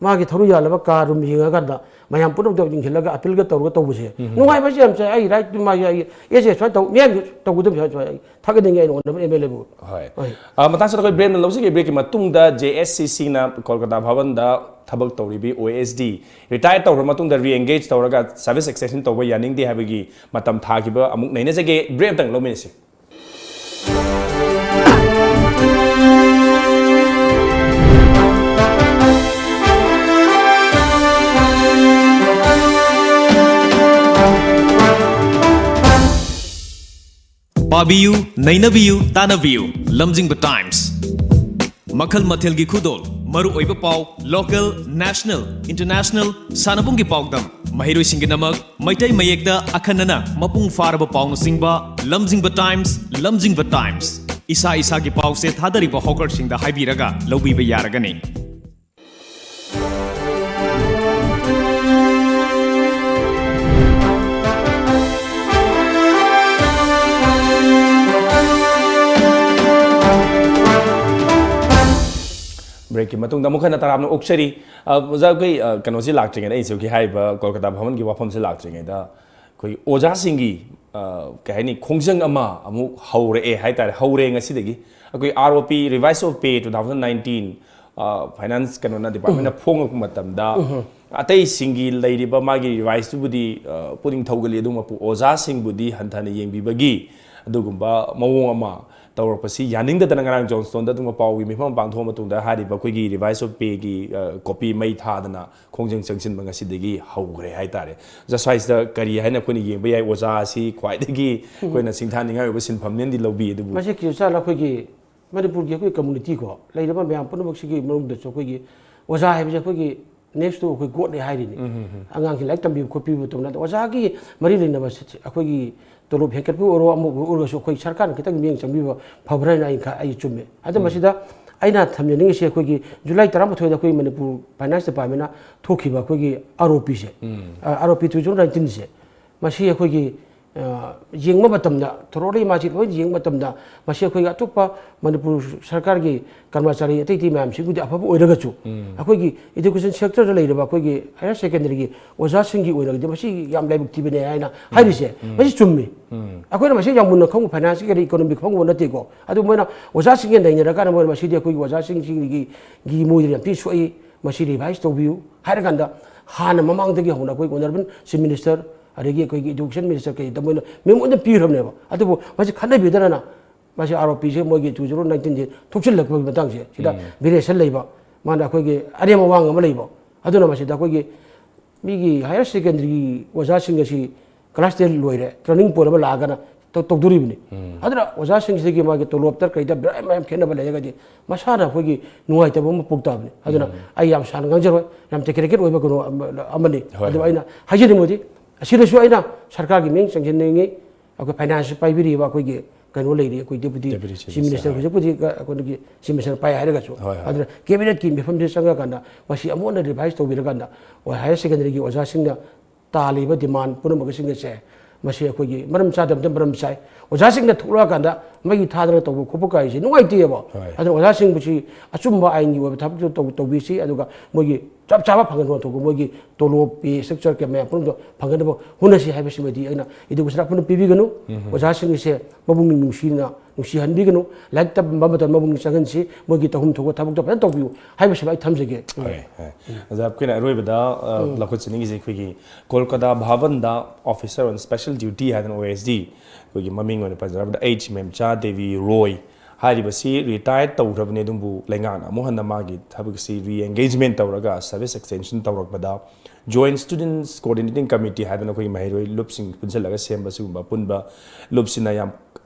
ꯃꯥꯒꯤ ꯊꯧꯔꯤ ꯌꯥꯜꯂꯕ ꯀꯥ ꯔꯨꯝ ꯌꯦꯡꯉꯀꯥꯟꯗ ꯃꯌꯥꯝ ꯄꯨꯝꯅꯃꯛꯇ ꯌꯦꯡꯁꯤꯜꯂꯒ ꯑꯄꯤꯜꯒ ꯇꯧꯔꯒ ꯇꯧꯕꯁꯦ ꯅꯨꯡꯉꯥꯏꯕꯁꯦ ꯌꯥꯝ ꯆꯥꯏ꯫ ꯑꯩ ꯔꯥꯏꯠ ꯃꯥꯒꯤ ꯑꯩ ꯑꯦꯁ ꯑꯦ ꯁꯨꯃꯥꯏꯅ ꯇꯧ ꯃꯤꯌꯥꯝꯒꯤ ꯇꯧꯒꯗꯕꯁꯦ ꯁꯨꯃꯥꯏꯅ ꯑꯩ ꯊꯥꯒꯠꯅꯤꯡꯉꯤ ꯑꯩꯅ ꯑꯣꯅꯔꯕꯜ ꯑꯦꯝ ꯑꯦꯜ ꯑꯦꯕꯨ꯫ ꯍꯣꯏ꯫ ꯃꯇꯥꯡꯁꯤꯗ ꯑꯩꯈꯣꯏ ꯕ꯭ꯔꯦꯛ ꯑꯃ ꯂꯧꯖꯒꯦ꯫ ꯕ꯭ꯔꯦꯛꯀꯤ ꯃꯇꯨꯡꯗ ꯖꯦ ꯑꯦꯁ ꯁꯤ ꯁꯤꯅ ꯀꯣꯜꯀꯇꯥ ꯚꯕꯟꯗ ꯊꯕꯛ ꯇꯧꯔꯤꯕꯤ ꯑꯣ ꯑꯦꯁ ꯗꯤ ꯔꯤꯇꯥꯌꯔ ꯇꯧꯔꯕ ꯃꯇꯨꯡꯗ ꯔꯤ ꯑꯦꯡꯒꯦꯖ ꯇꯧꯔꯒ ꯁꯔꯚꯤꯁ ꯑꯦꯛꯁꯇꯦꯟꯁꯟ ꯇꯧꯕ ꯌꯥꯅꯤꯡꯗꯦ ꯍꯥꯏꯕꯒꯤ ꯃꯇꯝ ꯊꯥꯈꯤꯕ ꯑꯃꯨꯛ ꯅꯩꯅꯖꯒꯦ꯫ ꯕ꯭ꯔꯦꯛ ꯑꯝꯇꯪ ꯂꯧꯃꯤꯟꯅꯁꯤ꯫ ꯄꯥꯕꯤꯌꯨ, ꯅꯩꯅꯕꯤꯌꯨ, ꯇꯥꯟꯅꯕꯤꯌꯨ꯫ ꯂꯝꯖꯤꯡꯕ ꯇꯥꯏꯝꯁ꯫ ꯃꯈꯜ ꯃꯊꯦꯜꯒꯤ ꯈꯨꯗꯣꯜ, ꯃꯔꯨꯑꯣꯏꯕ ꯄꯥꯎ, ꯂꯣꯀꯦꯜ, ꯅꯦꯁꯅꯦꯜ, ꯏꯟꯇꯔꯅꯦꯁꯅꯦꯜ, ꯁꯥꯟꯅꯕꯨꯡꯒꯤ ꯄꯥꯎꯗꯝ, ꯃꯍꯩꯔꯣꯏꯁꯤꯡꯒꯤꯗꯃꯛ ꯃꯩꯇꯩ ꯃꯌꯦꯛꯇ ꯑꯈꯟꯅꯅ ꯃꯄꯨꯡ ꯐꯥꯔꯕ ꯄꯥꯎꯅꯆꯤꯡꯕ꯫ ꯂꯝꯖꯤꯡꯕ ꯇꯥꯏꯝꯁ꯫ ꯂꯝꯖꯤꯡꯕ ꯇꯥꯏꯝꯁ꯫ ꯏꯁꯥ ꯏꯁꯥꯒꯤ ꯄꯥꯎꯁꯦ ꯊꯥꯗꯔꯤꯕ ꯍꯣꯀꯔꯁꯤꯡꯗ ꯍꯥꯏꯕꯤꯔꯒ ꯂꯧꯕꯤꯕ ꯌꯥꯔꯒꯅꯤ꯫ ꯕ꯭ꯔꯦꯛꯀꯤ ꯃꯇꯨꯡꯗ ꯑꯃꯨꯛ ꯍꯟꯅ ꯇꯔꯥꯝꯅ ꯑꯣꯛꯆꯔꯤ꯫ ꯑ, ꯑꯣꯖꯥ, ꯑꯩꯈꯣꯏ, ꯑ, ꯀꯩꯅꯣꯁꯤ ꯂꯥꯛꯇ꯭ꯔꯤꯉꯩꯗ, ꯑꯩꯁꯦ ꯍꯧꯖꯤꯛ ꯍꯥꯏꯔꯤꯕ ꯀꯣꯜꯀꯇꯥ ꯚꯕꯟꯒꯤ ꯋꯥꯐꯝꯁꯤ ꯂꯥꯛꯇ꯭ꯔꯤꯉꯩꯗ, ꯑꯩꯈꯣꯏ ꯑꯣꯖꯥꯁꯤꯡꯒꯤ, ꯑ, ꯀꯩ ꯍꯥꯏꯅꯤ, ꯈꯣꯡꯖꯪ ꯑꯃ ꯑꯃꯨꯛ ꯍꯧꯔꯛꯑꯦ ꯍꯥꯏꯇꯥꯔꯦ꯫ ꯍꯧꯔꯦ ꯉꯁꯤꯗꯒꯤ꯫ ꯑꯩꯈꯣꯏ R O P, Revise of Pay two thousand nineteen, ꯑ, ꯐꯥꯏꯅꯥꯟꯁ ꯀꯩꯅꯣꯅ, ꯗꯤꯄꯥꯔꯠꯃꯦꯟꯅ ꯐꯣꯡꯉꯛꯄ ꯃꯇꯝꯗ, ꯑꯇꯩꯁꯤꯡꯒꯤ ꯂꯩꯔꯤꯕ ꯃꯥꯒꯤ ꯔꯤꯚꯥꯏꯁꯇꯨꯕꯨꯗꯤ, ꯑ, ꯄꯨꯛꯅꯤꯡ ꯊꯧꯒꯠꯂꯤ, ꯑꯗꯨꯃꯛꯄꯨ ꯑꯣꯖꯥꯁꯤꯡꯕꯨꯗꯤ ꯍꯟꯊꯅ ꯌꯦꯡꯕꯤꯕꯒꯤ ꯑꯗꯨꯒꯨꯝꯕ ꯃꯑꯣꯡ ꯑꯃ ꯇꯧꯔꯛꯄꯁꯤ ꯌꯥꯅꯤꯡꯗꯗꯅ ꯉꯔꯥꯡ ꯖꯣꯟꯁꯇꯣꯟꯗ ꯑꯗꯨꯒꯨꯝꯕ ꯄꯥꯎꯒꯤ ꯃꯤꯐꯝ ꯑꯃ ꯄꯥꯡꯊꯣꯛꯑ ꯃꯇꯨꯡꯗ ꯍꯥꯏꯔꯤꯕ ꯑꯩꯈꯣꯏꯒꯤ Revise of Payꯒꯤ, ꯑ, ꯀꯣꯄꯤ ꯃꯩ ꯊꯥꯗꯅ ꯈꯣꯡꯖꯪ ꯆꯪꯁꯤꯟꯕ ꯉꯁꯤꯗꯒꯤ ꯍꯧꯈ꯭ꯔꯦ ꯍꯥꯏꯇꯥꯔꯦ꯫ ꯖꯁ ꯁ꯭ꯋꯥꯏꯁꯤꯗ ꯀꯔꯤ ꯍꯥꯏꯅ ꯑꯩꯈꯣꯏꯅ ꯌꯦꯡꯕ ꯌꯥꯏ? ꯑꯣꯖꯥ ꯑꯁꯤ ꯈ꯭ꯋꯥꯏꯗꯒꯤ ꯑꯩꯈꯣꯏꯅ ꯁꯤꯡꯊꯥꯅꯤꯡꯉꯥꯏ ꯑꯣꯏꯕ ꯁꯤꯟꯐꯝꯅꯦꯅꯗꯤ ꯂꯧꯕꯤ, ꯑꯗꯨꯕꯨ ꯃꯁꯤ ꯀꯤꯆꯥꯅ ꯑꯩꯈꯣꯏꯒꯤ ꯃꯅꯤꯄꯨꯔꯒꯤ ꯑꯩꯈꯣꯏ ꯀꯝꯃꯨꯅꯤꯇꯤꯀꯣ, ꯂꯩꯔꯤꯕ ꯃꯌꯥꯝ ꯄꯨꯝꯅꯃꯛꯁꯤꯒꯤ ꯃꯅꯨꯡꯗꯁꯨ ꯑꯩꯈꯣꯏꯒꯤ ꯑꯣꯖꯥ ꯍꯥꯏꯕꯁꯦ ꯑꯩꯈꯣꯏꯒꯤ next to ꯑꯩꯈꯣꯏ ꯒꯣꯗꯅꯦ ꯍꯥꯏꯔꯤꯅꯤ꯫ ꯑꯉꯥꯡꯁꯤ ꯂꯥꯏꯔꯤꯛ ꯇꯝꯕꯤꯕ ꯈꯣꯠꯄꯤꯕ ꯃꯇꯝꯗ ꯑꯣꯖꯥꯒꯤ ꯃꯔꯤ ꯂꯩꯅꯕ ꯁꯤ-, ꯑꯩꯈꯣꯏꯒꯤ ꯇꯣꯂꯣꯞ ꯍꯦꯟꯒꯠꯄ ꯑꯣꯏꯔꯣ, ꯑꯃꯨꯛ ꯑꯣꯏꯔꯒꯁꯨ ꯑꯩꯈꯣꯏ ꯁꯔꯀꯥꯔꯅ ꯈꯤꯇꯪ ꯃꯤꯠꯌꯦꯡ ꯆꯪꯕꯤꯕ ꯐꯕ꯭ꯔꯥ ꯍꯥꯏꯅ ꯑꯩ ꯈ-, ꯑꯩ ꯆꯨꯝꯃꯦ꯫ ꯑꯗꯣ ꯃꯁꯤꯗ ꯑꯩꯅ ꯊꯝꯖꯅꯤꯡꯉꯤꯁꯦ, ꯑꯩꯈꯣꯏꯒꯤ ꯖꯨꯂꯥꯏ ꯇꯔꯥꯃꯥꯊꯣꯏꯗ ꯑꯩꯈꯣꯏ ꯃꯅꯤꯄꯨꯔ ꯐꯥꯏꯅꯥꯟꯁ ꯗꯤꯄꯥꯔꯠꯃꯦꯟꯅ ꯊꯣꯛꯈꯤꯕ ꯑꯩꯈꯣꯏꯒꯤ R O Pꯁꯦ, ꯑ, R O P two thousand nineteenꯁꯦ, ꯃꯁꯤ ꯑꯩꯈꯣꯏꯒꯤ ꯑ, ꯌꯦꯡꯕ ꯃꯇꯝꯗ, ꯊꯣꯔꯣꯂꯤ ꯃꯥꯁꯤ ꯂꯣꯏꯅ ꯌꯦꯡꯕ ꯃꯇꯝꯗ, ꯃꯁꯤ ꯑꯩꯈꯣꯏꯒꯤ ꯑꯇꯣꯞꯄ ꯃꯅꯤꯄꯨꯔ ꯁꯔꯀꯥꯔꯒꯤ ꯀꯔꯃꯆꯥꯔꯤ ꯑꯇꯩ ꯑꯇꯩ ꯃꯌꯥꯝꯁꯤꯕꯨꯗꯤ ꯑꯐꯕ ꯑꯣꯏꯔꯒꯁꯨ, ꯑꯩꯈꯣꯏꯒꯤ education sector ꯗ ꯂꯩꯔꯤꯕ ꯑꯩꯈꯣꯏꯒꯤ higher secondary ꯒꯤ ꯑꯣꯖꯥꯁꯤꯡꯒꯤ ꯑꯣꯏꯅꯗꯤ ꯃꯁꯤ ꯌꯥꯝ ꯂꯥꯏꯕꯛ ꯊꯤꯕꯅꯦ ꯍꯥꯏꯅ ꯍꯥꯏꯔꯤꯁꯦ, ꯃꯁꯤ ꯆꯨꯝꯃꯤ꯫ ꯑꯩꯈꯣꯏꯅ ꯃꯁꯤ ꯌꯥꯝ ꯃꯨꯟꯅ ꯈꯪꯕ, finance ꯀꯤ ꯀꯔꯤ economic ꯈꯪꯕ ꯅꯠꯇꯦꯀꯣ꯫ ꯑꯗꯨ ꯃꯣꯏꯅ ꯑꯣꯖꯥꯁꯤꯡꯒ ꯅꯩꯅꯔꯀꯥꯟꯗ ꯃꯣꯏꯅ ꯃꯁꯤꯗꯤ ꯑꯩꯈꯣꯏꯒꯤ ꯑꯣꯖꯥꯁꯤꯡꯁꯤꯒꯤ, ꯒꯤ ꯃꯣꯏꯗ ꯌꯥꯝ ꯊꯤꯅ ꯁꯣꯛꯏ, ꯃꯁꯤ revise ꯇꯧꯕꯤꯌꯨ ꯍꯥꯏꯔꯀꯥꯟꯗ, ꯍꯥꯟꯅ ꯃꯃꯥꯡꯗꯒꯤ ꯍꯧꯅ ꯑꯩꯈꯣꯏ honourable chief minister, ꯑꯗꯒꯤ ꯑꯩꯈꯣꯏꯒꯤ education minister ꯀꯩꯗ ꯃꯣꯏꯅ memo ꯑꯗꯨꯝ ꯄꯤꯈ꯭ꯔꯕꯅꯦꯕ꯫ ꯑꯗꯨꯕꯨ ꯃꯁꯤ ꯈꯟꯅꯕꯤꯗꯅ ꯃꯁꯤ R O P ꯁꯦ ꯃꯣꯏꯒꯤ two zero nineteen ꯁꯦ ꯊꯣꯛꯆꯤꯜꯂꯛꯄꯒꯤ ꯃꯇꯥꯡꯁꯦ ꯁꯤꯗ variation ꯂꯩꯕ, ꯃꯥꯅ ꯑꯩꯈꯣꯏꯒꯤ ꯑꯅꯦꯝ ꯑꯋꯥꯡ ꯑꯃ ꯂꯩꯕ, ꯑꯗꯨꯅ ꯃꯁꯤꯗ ꯑꯩꯈꯣꯏꯒꯤ ꯃꯤꯒꯤ higher secondary ꯒꯤ ꯑꯣꯖꯥꯁꯤꯡ ꯑꯁꯤ class ten ꯂꯣꯏꯔꯦ, turning point ꯑꯃ ꯂꯥꯛꯑꯒꯅ ꯇꯧ-, ꯇꯧꯗꯣꯔꯤꯕꯅꯤ꯫ ꯑꯗꯨꯅ ꯑꯣꯖꯥꯁꯤꯡꯁꯤꯗꯒꯤ ꯃꯥꯒꯤ ꯇꯣꯂꯣꯞꯇ ꯀꯩꯗ ꯃꯌꯥꯝ ꯃꯌꯥꯝ ꯈꯦꯠꯅꯕ ꯂꯩꯔꯒꯗꯤ ꯃꯁꯥꯅ ꯑꯩꯈꯣꯏꯒꯤ ꯅꯨꯡꯉꯥꯏꯇꯕ ꯑꯃ ꯄꯣꯛꯇꯕꯅꯤ꯫ ꯑꯗꯨꯅ ꯑꯩ ꯌꯥꯝ ꯁꯥꯡꯅ ꯉꯥꯡꯖꯔꯣꯏ, ꯌꯥꯝ technical ꯑꯣꯏꯕ ꯀꯩꯅꯣ ꯑꯃ-, ꯑꯃꯅꯤ꯫ ꯍꯣꯏ, ꯑꯗꯨ ꯍꯣꯏ꯫ ꯑꯩꯅ ꯍꯥꯏꯖꯅꯤꯡꯕꯗꯤ, ꯑꯁꯤꯗꯁꯨ ꯑꯩꯅ ꯁꯔꯀꯥꯔꯒꯤ ꯃꯤꯠꯌꯦꯡ ꯆꯪꯁꯤꯟꯅꯤꯡꯉꯤ꯫ ꯑꯩꯈꯣꯏ finance ꯄꯥꯏꯕꯤꯔꯤꯕ ꯑꯩꯈꯣꯏꯒꯤ ꯀꯩꯅꯣ ꯂꯩꯔꯤ, ꯑꯩꯈꯣꯏ deputy Deputy chief chief minister minister, ꯍꯣꯏ꯫ ꯍꯧꯖꯤꯛꯄꯨꯗꯤ ꯑꯩꯈꯣꯏꯒꯤ chief minister ꯄꯥꯏ ꯍꯥꯏꯔꯒꯁꯨ, ꯍꯣꯏ, ꯍꯣꯏ꯫ ꯑꯗꯨꯅ cabinet ꯀꯤ ꯃꯤꯐꯝꯁꯤꯗ ꯆꯪꯉꯀꯥꯟꯗ ꯃꯁꯤ ꯑꯃꯨꯛ ꯍꯟꯅ revise ꯇꯧꯕꯤꯔꯀꯥꯟꯗ, ꯍꯣꯏ, higher secondary ꯒꯤ ꯑꯣꯖꯥꯁꯤꯡꯅ ꯇꯥꯜꯂꯤꯕ demand ꯄꯨꯝꯅꯃꯛꯁꯤꯡ ꯑꯁꯦ, ꯃꯁꯤ ꯑꯩꯈꯣꯏꯒꯤ ꯃꯔꯝ ꯆꯥꯗꯕꯗ ꯃꯔꯝ ꯆꯥꯏ꯫ ꯑꯣꯖꯥꯁꯤꯡꯅ ꯊꯣꯛꯂꯛꯑꯀꯥꯟꯗ ꯃꯩ ꯊꯥꯗꯅ ꯇꯧꯕ ꯈꯣꯠꯄ ꯀꯥꯏꯁꯦ ꯅꯨꯡꯉꯥꯏꯇꯦꯕ꯫ ꯍꯣꯏ꯫ ꯑꯗꯨꯅ ꯑꯣꯖꯥꯁꯤꯡꯕꯨꯁꯤ ꯑꯆꯨꯝꯕ ꯑꯥꯏꯟꯒꯤ ꯑꯣꯏꯕ ꯊꯕꯛꯇꯨ ꯇꯧ-, ꯇꯧꯕꯤꯁꯤ, ꯑꯗꯨꯒ ꯃꯣꯏꯒꯤ ꯆꯞ ꯆꯥꯕ ꯐꯪꯍꯟꯕ ꯊꯣꯛꯄ, ꯃꯣꯏꯒꯤ ꯇꯣꯂꯣꯞ, pay structure ꯀꯌꯥ ꯃꯌꯥꯝ ꯄꯨꯝꯅꯃꯛꯇꯣ ꯐꯪꯍꯟꯅꯕ ꯍꯣꯠꯅꯁꯤ ꯍꯥꯏꯕꯁꯤꯃꯗꯤ ꯑꯩꯅ education ꯄꯨꯝꯅ ꯄꯤꯕꯤꯒꯅꯨ꯫ ꯑꯣꯖꯥꯁꯤꯡ ꯑꯁꯦ ꯃꯕꯨꯛꯅꯤꯡ ꯅꯨꯡꯁꯤꯅ ꯅꯨꯡꯁꯤꯍꯟꯕꯤꯒꯅꯨ꯫ ꯂꯥꯏꯔꯤꯛ ꯇꯝꯕ ꯃꯇꯝꯗ ꯃꯕꯨꯛꯅꯤꯡ ꯆꯪꯍꯟꯁꯤ꯫ ꯃꯣꯏꯒꯤ ꯇꯧꯐꯝ ꯊꯣꯛꯄ ꯊꯕꯛꯇꯣ ꯐꯖꯅ ꯇꯧꯕꯤꯌꯨ ꯍꯥꯏꯕꯁꯤꯃ ꯑꯩ ꯊꯝꯖꯒꯦ꯫ ꯍꯣꯏ, ꯍꯣꯏ꯫ ꯑꯣꯖꯥ, ꯑꯩꯈꯣꯏꯅ ꯑꯔꯣꯏꯕꯗ, ꯑ, ꯂꯧꯈꯠꯆꯅꯤꯡꯉꯤꯁꯦ ꯑꯩꯈꯣꯏꯒꯤ Kolkata ꯚꯕꯟꯗ Officer on Special Duty ꯍꯥꯏꯗꯅ, O S D, ꯑꯩꯈꯣꯏꯒꯤ ꯃꯃꯤꯡ ꯑꯣꯏꯅ ꯄꯟꯖꯔꯕꯗ H ꯃꯦꯝꯆꯥ ꯗꯦꯕꯤ ꯔꯣꯏ ꯍꯥꯏꯔꯤꯕꯁꯤ retire ꯇꯧꯈ꯭ꯔꯕꯅꯤ, ꯑꯗꯨꯕꯨ ꯂꯩꯉꯥꯛꯅ ꯑꯃꯨꯛ ꯍꯟꯅ ꯃꯥꯒꯤ ꯊꯕꯛꯁꯤ re-engagement ꯇꯧꯔꯒ service extension ꯇꯧꯔꯛꯄꯗ Joint Students Coordinating Committee ꯍꯥꯏꯗꯅ ꯑꯩꯈꯣꯏꯒꯤ ꯃꯍꯩꯔꯣꯏ ꯂꯨꯞꯁꯤꯡ ꯄꯨꯟꯁꯤꯜꯂꯒ ꯁꯦꯝꯕ ꯁꯤꯒꯨꯝꯕ ꯑꯄꯨꯟꯕ ꯂꯨꯞꯁꯤꯅ ꯌꯥꯝ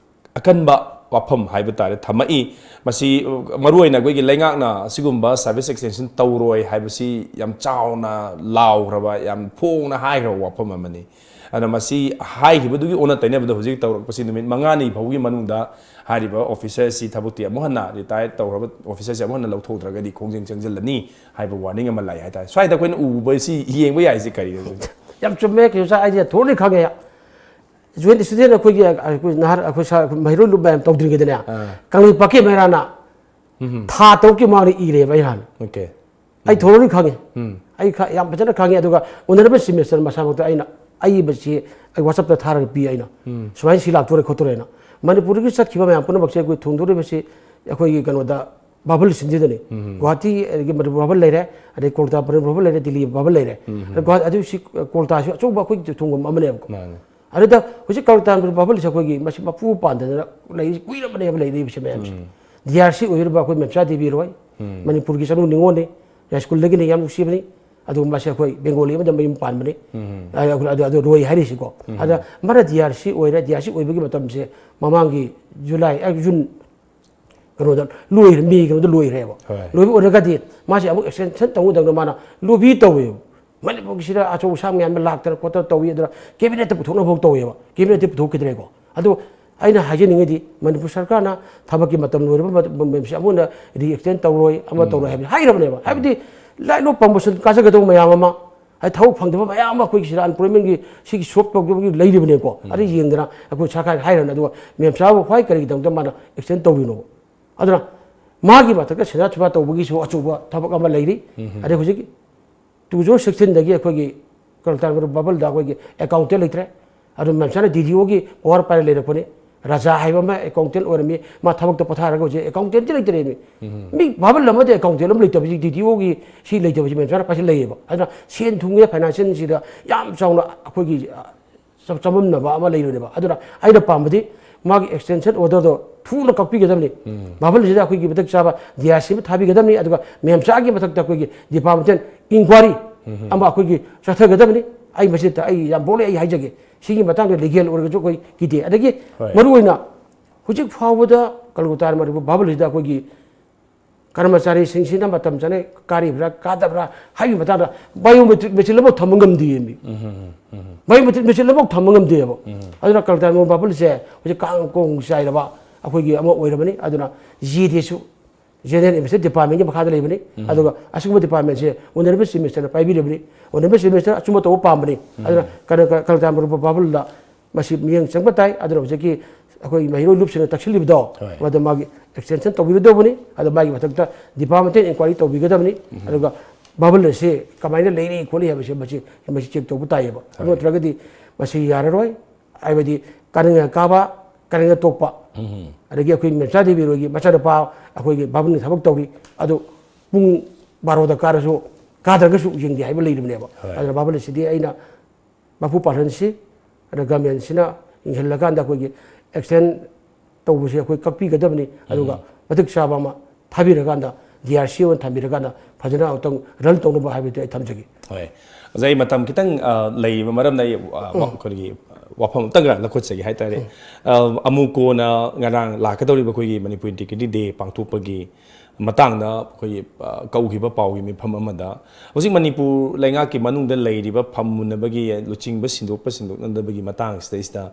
ꯑꯀꯟꯕ ꯋꯥꯐꯝ ꯍꯥꯏꯕ ꯇꯥꯔꯦ ꯊꯝꯃꯛꯏ꯫ ꯃꯁꯤ, ꯑ, ꯃꯔꯨꯑꯣꯏꯅ ꯑꯩꯈꯣꯏꯒꯤ ꯂꯩꯉꯥꯛꯅ ꯑꯁꯤꯒꯨꯝꯕ service extension ꯇꯧꯔꯣꯏ ꯍꯥꯏꯕꯁꯤ ꯌꯥꯝ ꯆꯥꯎꯅ ꯂꯥꯎꯈ꯭ꯔꯕ, ꯌꯥꯝ ꯐꯣꯡꯅ ꯍꯥꯏꯈ꯭ꯔꯕ ꯋꯥꯐꯝ ꯑꯃꯅꯤ꯫ ꯑꯗꯨꯅ ꯃꯁꯤ ꯍꯥꯏꯈꯤꯕꯗꯨꯒꯤ ꯑꯣꯟꯅ ꯇꯩꯅꯕꯗ ꯍꯧꯖꯤꯛ ꯇꯧꯔꯛꯄꯁꯤ ꯅꯨꯃꯤꯠ ꯃꯉꯥꯅꯤ ꯐꯥꯎꯒꯤ ꯃꯅꯨꯡꯗ ꯍꯥꯏꯔꯤꯕ officer ꯑꯁꯤ ꯊꯕꯛꯇꯤ ꯑꯃꯨꯛ ꯍꯟꯅ retire ꯇꯧꯔꯕ officer ꯑꯁꯤ ꯑꯃꯨꯛ ꯍꯟꯅ ꯂꯧꯊꯣꯛꯇ꯭ꯔꯒꯗꯤ ꯈꯣꯡꯖꯪ ꯆꯪꯁꯤꯜꯂꯅꯤ ꯍꯥꯏꯕ warning ꯑꯃ ꯂꯥꯛꯑꯦ ꯍꯥꯏꯇꯥꯔꯦ꯫ ꯁ꯭ꯋꯥꯏꯗ ꯑꯩꯈꯣꯏꯅ ꯎꯕꯁꯤ ꯌꯦꯡꯕ ꯌꯥꯏꯁꯤ ꯀꯔꯤꯅꯣ? ꯌꯥꯝ ꯆꯨꯝꯃꯦ, ꯀꯩꯅꯣ ꯁꯥꯔ, ꯑꯩꯗꯤ ꯊꯣꯔꯂꯤ ꯈꯪꯉꯦ꯫ Joint student ꯑꯩꯈꯣꯏꯒꯤ, ꯑꯩꯈꯣꯏ ꯅꯍꯥꯟ ꯑꯩꯈꯣꯏ ꯁꯥꯔ ꯃꯍꯩꯔꯣꯏ ꯂꯨꯞ ꯃꯌꯥꯝ ꯇꯧꯗ꯭ꯔꯤꯉꯩꯗꯅꯦ, ꯑꯥ꯫ ꯀꯪꯂꯩꯄꯥꯛꯀꯤ ꯃꯩꯔꯥꯅ ꯎꯝ꯫ ꯊꯥ ꯇꯔꯨꯛꯀꯤ ꯃꯃꯥꯡꯗ ꯏꯔꯦꯕ ꯑꯩ ꯍꯥꯟꯅ꯫ Okay. ꯑꯩ ꯊꯣꯔꯣꯂꯤ ꯈꯪꯉꯤ꯫ ꯎꯝ꯫ ꯑꯩ ꯈ- ꯌꯥꯝ ꯐꯖꯅ ꯈꯪꯉꯤ꯫ ꯑꯗꯨꯒ ꯎꯅꯔꯕ ꯁꯤꯃꯦꯁꯇꯔ ꯃꯁꯥꯃꯛꯇ ꯑꯩꯅ ꯑꯏꯕꯁꯤ ꯑꯩ ꯋꯥꯆꯞꯇ ꯊꯥꯔꯒ ꯄꯤ ꯑꯩꯅ꯫ ꯎꯝ꯫ ꯁꯨꯃꯥꯏꯅ ꯁꯤ ꯂꯥꯛꯇꯣꯔꯦ ꯈꯣꯠꯇꯣꯔꯦꯅ꯫ ꯃꯅꯤꯄꯨꯔꯗꯒꯤ ꯆꯠꯈꯤꯕ ꯃꯌꯥꯝ ꯄꯨꯝꯅꯃꯛꯁꯦ ꯑꯩꯈꯣꯏ ꯊꯨꯡꯗꯣꯔꯤꯕꯁꯤ ꯑꯩꯈꯣꯏꯒꯤ ꯀꯩꯅꯣꯗ ꯚꯥꯕꯜꯁꯤꯡꯁꯤꯗꯅꯤ꯫ ꯎꯝ꯫ ꯒꯨꯍꯥꯇꯤ ꯑꯗꯒꯤ ꯃꯅꯤꯄꯨꯔ ꯚꯥꯕꯜ ꯂꯩꯔꯦ, ꯑꯗꯩ ꯀꯣꯜꯀꯇꯥ ꯃꯅꯤꯄꯨꯔ ꯚꯥꯕꯜ ꯂꯩꯔꯦ, ꯗꯤꯜꯂꯤ ꯚꯥꯕꯜ ꯂꯩꯔꯦ꯫ ꯎꯝ꯫ ꯑꯗ ꯒꯨꯍꯥꯇꯤ ꯑꯗꯨ ꯁꯤ ꯀꯣꯜꯀꯇꯥꯁꯨ ꯑꯆꯧꯕ ꯑꯩꯈꯣꯏꯒꯤ ꯊꯨꯡꯐꯝ ꯑꯃꯅꯦꯕꯀꯣ꯫ ꯃꯥꯅꯦ꯫ ꯑꯗꯨꯗ ꯍꯧꯖꯤꯛ ꯀꯣꯜꯀꯇꯥ ꯃꯅꯤꯄꯨꯔ ꯚꯥꯕꯜꯁꯦ ꯑꯩꯈꯣꯏꯒꯤ ꯃꯁꯤ ꯃꯄꯨ ꯄꯥꯟꯗꯗꯅ ꯂꯩꯔꯤ, ꯀꯨꯏꯔꯕꯅꯦꯕ ꯂꯩꯔꯤꯕꯁꯦ ꯃꯌꯥꯝꯁꯦ꯫ ꯎꯝ꯫ ꯗꯤ ꯑꯥꯔ ꯁꯤ ꯑꯣꯏꯔꯤꯕ ꯑꯩꯈꯣꯏ ꯃꯦꯝꯆꯥ ꯗꯦꯕꯤ ꯔꯣꯏ, ꯎꯝ꯫ ꯃꯅꯤꯄꯨꯔꯒꯤ ꯆꯅꯨ ꯅꯤꯉꯣꯜꯅꯤ, ꯌꯥꯏꯁ꯭ꯀꯨꯜꯗꯒꯤꯅꯤ, ꯌꯥꯝ ꯅꯨꯡꯁꯤꯕꯅꯤ꯫ ꯑꯗꯨꯒ ꯃꯁꯤ ꯑꯩꯈꯣꯏ ꯕꯦꯡꯒꯣꯂꯤ ꯑꯃꯗ ꯃꯌꯨꯝ ꯄꯥꯟꯕꯅꯤ꯫ ꯎꯝ꯫ ꯑ, ꯑꯗꯨ, ꯑꯗꯨ, ꯑꯗꯨ ꯔꯣꯏ ꯍꯥꯏꯔꯤꯁꯤꯀꯣ꯫ ꯎꯝ꯫ ꯑꯗ ꯃꯥꯅ ꯗꯤ ꯑꯥꯔ ꯁꯤ ꯑꯣꯏꯔꯦ, ꯗꯤ ꯑꯥꯔ ꯁꯤ ꯑꯣꯏꯕꯒꯤ ꯃꯇꯝꯁꯦ ꯃꯃꯥꯡꯒꯤ ꯖꯨꯂꯥꯏ, ꯑ, ꯖꯨꯟ ꯀꯩꯅꯣꯗ ꯂꯣꯏꯔꯦ, ꯃꯦ ꯀꯩꯅꯣꯗ ꯂꯣꯏꯔꯦꯕ꯫ ꯍꯣꯏ꯫ ꯂꯣꯏꯕ ꯑꯣꯏꯔꯒꯗꯤ ꯃꯥꯁꯦ ꯑꯃꯨꯛ ꯑꯦꯛꯁꯇꯦꯟꯁꯟ ꯇꯧꯒꯗꯕꯗ ꯃꯥꯅ ꯂꯣꯕꯤ ꯇꯧꯋꯦꯕ꯫ ꯃꯅꯤꯄꯨꯔꯒꯤꯁꯤꯗ ꯑꯆꯧ ꯑꯁꯥꯡ ꯃꯌꯥꯝꯅ ꯂꯥꯛꯇꯅ ꯈꯣꯠꯇꯅ ꯇꯧꯏ, ꯑꯗꯨꯅ ꯀꯦꯕꯤꯅꯦꯠꯇ ꯄꯨꯊꯣꯛꯅꯕ ꯐꯥꯎ ꯇꯧꯋꯦꯕ꯫ ꯀꯦꯕꯤꯅꯦꯠꯇ ꯄꯨꯊꯣꯛꯈꯤꯗ꯭ꯔꯦꯀꯣ꯫ ꯑꯗꯣ ꯑꯩꯅ ꯍꯥꯏꯖꯅꯤꯡꯉꯤꯗꯤ ꯃꯅꯤꯄꯨꯔ ꯁꯔꯀꯥꯔꯅ ꯊꯕꯛꯀꯤ ꯃꯇꯝ ꯂꯣꯏꯔꯕ ꯃꯇꯝꯁꯦ ꯑꯃꯨꯛ ꯍꯟꯅ ꯔꯤ ꯑꯦꯛꯁꯇꯦꯟ ꯇꯧꯔꯣꯏ, ꯑꯃ ꯇꯧꯔꯣꯏ ꯍꯥꯏꯕꯗꯤ ꯍꯥꯏꯔꯕꯅꯦꯕ꯫ ꯍꯥꯏꯕꯗꯤ ꯂꯥꯏꯠ ꯑꯣꯐ ꯄ꯭ꯔꯃꯣꯁꯟ ꯀꯥꯖꯒꯗꯧꯕ ꯃꯌꯥꯝ ꯑꯃ, ꯍꯥꯏꯗꯤ ꯊꯕꯛ ꯐꯪꯗꯕ ꯃꯌꯥꯝ ꯑꯃ ꯑꯩꯈꯣꯏꯒꯤ ꯁꯤꯗ ꯑꯟꯑꯦꯝꯄ꯭ꯂꯣꯏꯃꯦꯟꯒꯤ ꯁꯤꯒꯤ ꯁꯣꯞ ꯇꯧꯕꯒꯤ ꯂꯩꯔꯤꯕꯅꯦꯀꯣ꯫ ꯑꯗꯨ ꯌꯦꯡꯗꯅ ꯑꯩꯈꯣꯏ ꯁꯔꯀꯥꯔ ꯍꯥꯏꯔꯕꯅꯦ꯫ ꯑꯗꯨꯒ ꯃꯦꯝ ꯁꯥꯍꯕ ꯈ꯭ꯋꯥꯏ ꯀꯔꯤꯒꯤꯗꯃꯛꯇ ꯃꯥꯅ ꯑꯦꯛꯁꯇꯦꯟ ꯇꯧꯔꯤꯅꯣ? ꯑꯗꯨꯅ ꯃꯥꯒꯤ ꯃꯊꯛꯇ ꯁꯦꯟꯖꯥ ꯊꯨꯝꯖꯥ ꯇꯧꯕꯒꯤꯁꯨ ꯑꯆꯧꯕ ꯊꯕꯛ ꯑꯃ ꯂꯩꯔꯤ꯫ ꯑꯗꯩ ꯍꯧꯖꯤꯛ ꯇꯨ ꯖꯤꯔꯣ ꯁꯤꯛꯁꯇꯤꯟꯗꯒꯤ ꯑꯩꯈꯣꯏꯒꯤ ꯀꯜꯇꯥꯟ ꯕꯕꯜꯗ ꯑꯩꯈꯣꯏꯒꯤ ꯑꯦꯀꯥꯎꯟꯇꯦꯟ ꯂꯩꯇ꯭ꯔꯦ꯫ ꯑꯗꯨ ꯃꯦꯝ ꯁꯥꯍꯕꯅ ꯗꯤ ꯗꯤ ꯑꯣꯒꯤ ꯄꯋꯥꯔ ꯄꯥꯏꯔ ꯂꯩꯔꯛꯄꯅꯤ꯫ ꯔꯥꯖꯥ ꯍꯥꯏꯕ ꯑꯃ ꯑꯦꯀꯥꯎꯟꯇꯦꯟ ꯑꯣꯏꯔꯝꯃꯤ, ꯃꯥ ꯊꯕꯛꯇ ꯄꯣꯊꯥꯔꯒ ꯍꯧꯖꯤꯛ ꯑꯦꯀꯥꯎꯟꯇꯦꯟꯁꯤ ꯂꯩꯇ꯭ꯔꯦꯃꯤ꯫ ꯃꯤ ꯕꯕꯜ ꯑꯃꯗ ꯑꯦꯀꯥꯎꯟꯇꯦꯟ ꯑꯃ ꯂꯩꯇꯕꯁꯤ ꯗꯤ ꯗꯤ ꯑꯣꯒꯤ ꯁꯤ ꯂꯩꯇꯕꯁꯤ ꯃꯦꯝ ꯁꯥꯍꯕꯅ ꯄꯥꯏꯁꯤꯜ ꯂꯩꯌꯦꯕ꯫ ꯑꯗꯨꯅ ꯁꯦꯟ ꯊꯨꯝꯒꯤ ꯐꯥꯏꯅꯥꯟꯁꯤꯌꯦꯜꯁꯤꯗ ꯌꯥꯝ ꯆꯥꯎꯅ ꯑꯩꯈꯣꯏꯒꯤ, ꯑ, ꯆ-, ꯆꯃꯝꯅꯕ ꯑꯃ ꯂꯩꯔꯣꯏꯅꯦꯕ꯫ ꯑꯗꯨꯅ ꯑꯩꯅ ꯄꯥꯝꯕꯗꯤ ꯃꯥꯒꯤ ꯑꯦꯛꯁꯇꯦꯟꯁꯟ ꯑꯣꯔꯗꯔꯗꯣ ꯊꯨꯅ ꯀꯛꯄꯤꯒꯗꯕꯅꯤ꯫ ꯕꯕꯜꯁꯤꯗ ꯑꯩꯈꯣꯏꯒꯤ ꯃꯇꯤꯛ ꯆꯥꯕ ꯗꯤ ꯑꯥꯔ ꯁꯤ ꯑꯃ ꯊꯥꯕꯤꯒꯗꯕꯅꯤ꯫ ꯑꯗꯨꯒ ꯃꯦꯝ ꯁꯥꯍꯕꯒꯤ ꯃꯊꯛꯇ ꯑꯩꯈꯣꯏꯒꯤ ꯗꯤꯄꯥꯔꯠꯃꯦꯟꯇꯦꯜ ꯏꯟꯀ꯭ꯋꯥꯔꯤ ꯑꯃ ꯑꯩꯈꯣꯏꯒꯤ ꯆꯠꯊꯒꯗꯕꯅꯤ꯫ ꯑꯩ ꯃꯁꯤꯗ ꯑꯩ ꯌꯥꯝ ꯕꯣꯜꯂꯤ ꯑꯩ ꯍꯥꯏꯖꯒꯦ꯫ ꯁꯤꯒꯤ ꯃꯇꯥꯡꯗ ꯂꯤꯒꯦꯜ ꯑꯣꯏꯔꯒꯁꯨ ꯑꯩꯈꯣꯏ ꯀꯤꯗꯦ꯫ ꯑꯗꯒꯤ ꯍꯣꯏ꯫ ꯃꯔꯨꯑꯣꯏꯅ ꯍꯧꯖꯤꯛ ꯐꯥꯎꯕꯗ ꯀꯜꯀꯇꯥ ꯃꯅꯤꯄꯨꯔ ꯕꯕꯜꯁꯤꯗ ꯑꯩꯈꯣꯏꯒꯤ ꯀꯔꯃꯆꯥꯔꯤꯁꯤꯡꯁꯤꯅ ꯃꯇꯝ ꯆꯥꯅ ꯀꯥꯔꯤꯕ꯭ꯔꯥ ꯀꯥꯗꯕ꯭ꯔꯥ ꯍꯥꯏꯕꯒꯤ ꯃꯇꯥꯡꯗ ꯕꯥꯏꯑꯣꯃꯦꯇ꯭ꯔꯤꯛ ꯃꯦꯆꯤꯟ ꯑꯃꯐꯥꯎ ꯊꯝꯕ ꯉꯝꯗꯦ ꯃꯤ꯫ ꯕꯥꯏꯑꯣꯃꯦꯇ꯭ꯔꯤꯛ ꯃꯦꯆꯤꯟ ꯑꯃꯐꯥꯎ ꯊꯝꯕ ꯉꯝꯗꯦꯕ꯫ ꯑꯗꯨꯅ ꯀꯜꯀꯇꯥ ꯃꯅꯤꯄꯨꯔ ꯕꯕꯜꯁꯦ ꯍꯧꯖꯤꯛ ꯀꯥꯡ ꯀꯣꯡ ꯆꯥꯏꯔꯕ ꯑꯩꯈꯣꯏꯒꯤ ꯑꯃ ꯑꯣꯏꯔꯕꯅꯤ꯫ ꯑꯗꯨꯅ ꯖꯤ ꯑꯦ ꯗꯤꯁꯨ ꯖꯦꯅꯔꯦꯜ ꯑꯦꯗꯃꯤꯅꯤꯁꯇ꯭ꯔꯦꯁꯟ ꯗꯤꯄꯥꯔꯠꯃꯦꯟꯒꯤ ꯃꯈꯥꯗ ꯂꯩꯕꯅꯤ꯫ ꯑꯗꯨꯒ ꯑꯁꯤꯒꯨꯝꯕ ꯗꯤꯄꯥꯔꯠꯃꯦꯟꯁꯦ ꯑꯣꯅꯔꯦꯕꯜ ꯆꯤꯐ ꯃꯤꯅꯤꯁꯇꯔꯅ ꯄꯥꯏꯕꯤꯔꯕꯅꯤ꯫ ꯑꯣꯅꯔꯦꯕꯜ ꯆꯤꯐ ꯃꯤꯅꯤꯁꯇꯔ ꯑꯆꯨꯝꯕ ꯇꯧꯕ ꯄꯥꯝꯕꯅꯤ꯫ ꯑꯗꯨꯅ ꯀ-, ꯀ-, ꯀꯜꯀꯇꯥ ꯃꯅꯤꯄꯨꯔ ꯕꯕꯜꯗ ꯃꯁꯤ ꯃꯤꯠꯌꯦꯡ ꯆꯪꯕ ꯇꯥꯏ꯫ ꯑꯗꯨꯅ ꯍꯧꯖꯤꯛꯀꯤ ꯑꯩꯈꯣꯏ ꯃꯍꯩꯔꯣꯏ ꯂꯨꯞꯁꯤꯡꯅ ꯇꯛꯁꯤꯜꯂꯤꯕꯗꯣ, ꯍꯣꯏ꯫ ꯃꯗꯨ ꯃꯥꯒꯤ extension ꯇꯧꯕꯤꯒꯗꯧꯕꯅꯤ꯫ ꯑꯗꯨ ꯃꯥꯒꯤ ꯃꯊꯛꯇ departmental inquiry ꯇꯧꯕꯤꯒꯗꯕꯅꯤ꯫ ꯑꯗꯨꯒ bubble ꯑꯁꯤ ꯀꯃꯥꯏꯅ ꯂꯩꯔꯤ ꯈꯣꯠꯂꯤ ꯍꯥꯏꯕꯁꯦ ꯃꯁꯤ, ꯃꯁꯤ check ꯇꯧꯕ ꯇꯥꯏꯌꯦꯕ꯫ ꯑꯗꯨ ꯍꯣꯏ꯫ ꯅꯠꯇ꯭ꯔꯒꯗꯤ ꯃꯁꯤ ꯌꯥꯔꯔꯣꯏ꯫ ꯍꯥꯏꯕꯗꯤ ꯀꯥꯅꯤꯡꯉ ꯀꯥꯕ, ꯀꯥꯅꯤꯡꯉ ꯇꯣꯛꯄ꯫ ꯑꯗꯒꯤ ꯑꯩꯈꯣꯏ ꯃꯦꯝꯆꯥ ꯗꯦꯕꯤ ꯍꯣꯏꯒꯤ ꯃꯆꯥꯅꯨꯄꯥ ꯑꯩꯈꯣꯏꯒꯤ bubble ꯒꯤ ꯊꯕꯛ ꯇꯧꯔꯤ꯫ ꯑꯗꯨ ꯄꯨꯡ ꯕꯥꯔꯣꯗ ꯀꯥꯔꯁꯨ, ꯀꯥꯗ꯭ꯔꯒꯁꯨ ꯌꯦꯡꯗꯦ ꯍꯥꯏꯕ ꯂꯩꯔꯤꯕꯅꯦꯕ꯫ ꯍꯣꯏ꯫ ꯑꯗꯨꯅ bubble ꯑꯁꯤꯗꯤ ꯑꯩꯅ ꯃꯄꯨ ꯄꯥꯜꯍꯟꯁꯤ꯫ ꯑꯗ government ꯁꯤꯅ ꯌꯦꯡꯁꯤꯜꯂꯀꯥꯟꯗ ꯑꯩꯈꯣꯏꯒꯤ extend ꯇꯧꯕꯁꯦ ꯑꯩꯈꯣꯏ ꯀꯛꯄꯤꯒꯗꯕꯅꯤ꯫ ꯑꯗꯨꯒ ꯃꯇꯤꯛ ꯆꯥꯕ ꯑꯃ ꯊꯥꯕꯤꯔꯀꯥꯟꯗ, D R C ꯑꯣꯏꯅ ꯊꯝꯕꯤꯔꯀꯥꯟꯗ ꯐꯖꯅ ꯑꯃꯨꯛꯇꯪ run ꯇꯧꯅꯕ ꯍꯥꯏꯕꯗꯨ ꯑꯩ ꯊꯝꯖꯒꯦ꯫ ꯍꯣꯏ꯫ ꯑꯣꯖꯥ, ꯑꯩ ꯃꯇꯝ ꯈꯤꯇꯪ, ꯑ, ꯂꯩꯔꯤꯕ ꯃꯔꯝꯅ ꯑꯩ, ꯑ, ꯋꯥ-, ꯑꯩꯈꯣꯏꯒꯤ ꯋꯥꯐꯝ ꯑꯝꯇꯪꯒ ꯂꯧꯈꯠꯆꯒꯦ ꯍꯥꯏꯇꯥꯔꯦ꯫ ꯑ, ꯑꯃꯨꯀꯣꯅ ꯉꯔꯥꯡ ꯂꯥꯛꯀꯗꯧꯔꯤꯕ ꯑꯩꯈꯣꯏꯒꯤ ꯃꯅꯤꯄꯨꯔ Integrity Day ꯄꯥꯡꯊꯣꯛꯄꯒꯤ ꯃꯇꯥꯡꯗ ꯑꯩꯈꯣꯏꯒꯤ, ꯑ, ꯀꯧꯈꯤꯕ ꯄꯥꯎꯒꯤ ꯃꯤꯐꯝ ꯑꯃꯗ ꯍꯧꯖꯤꯛ ꯃꯅꯤꯄꯨꯔ ꯂꯩꯉꯥꯛꯀꯤ ꯃꯅꯨꯡꯗ ꯂꯩꯔꯤꯕ ꯐꯝ ꯃꯨꯟꯅꯕꯒꯤ ꯂꯨꯆꯤꯡꯕ ꯁꯤꯟꯗꯣꯛꯄ ꯁꯤꯟꯗꯣꯛꯅꯗꯕꯒꯤ ꯃꯇꯥꯡꯁꯤꯗꯩꯁꯤꯗ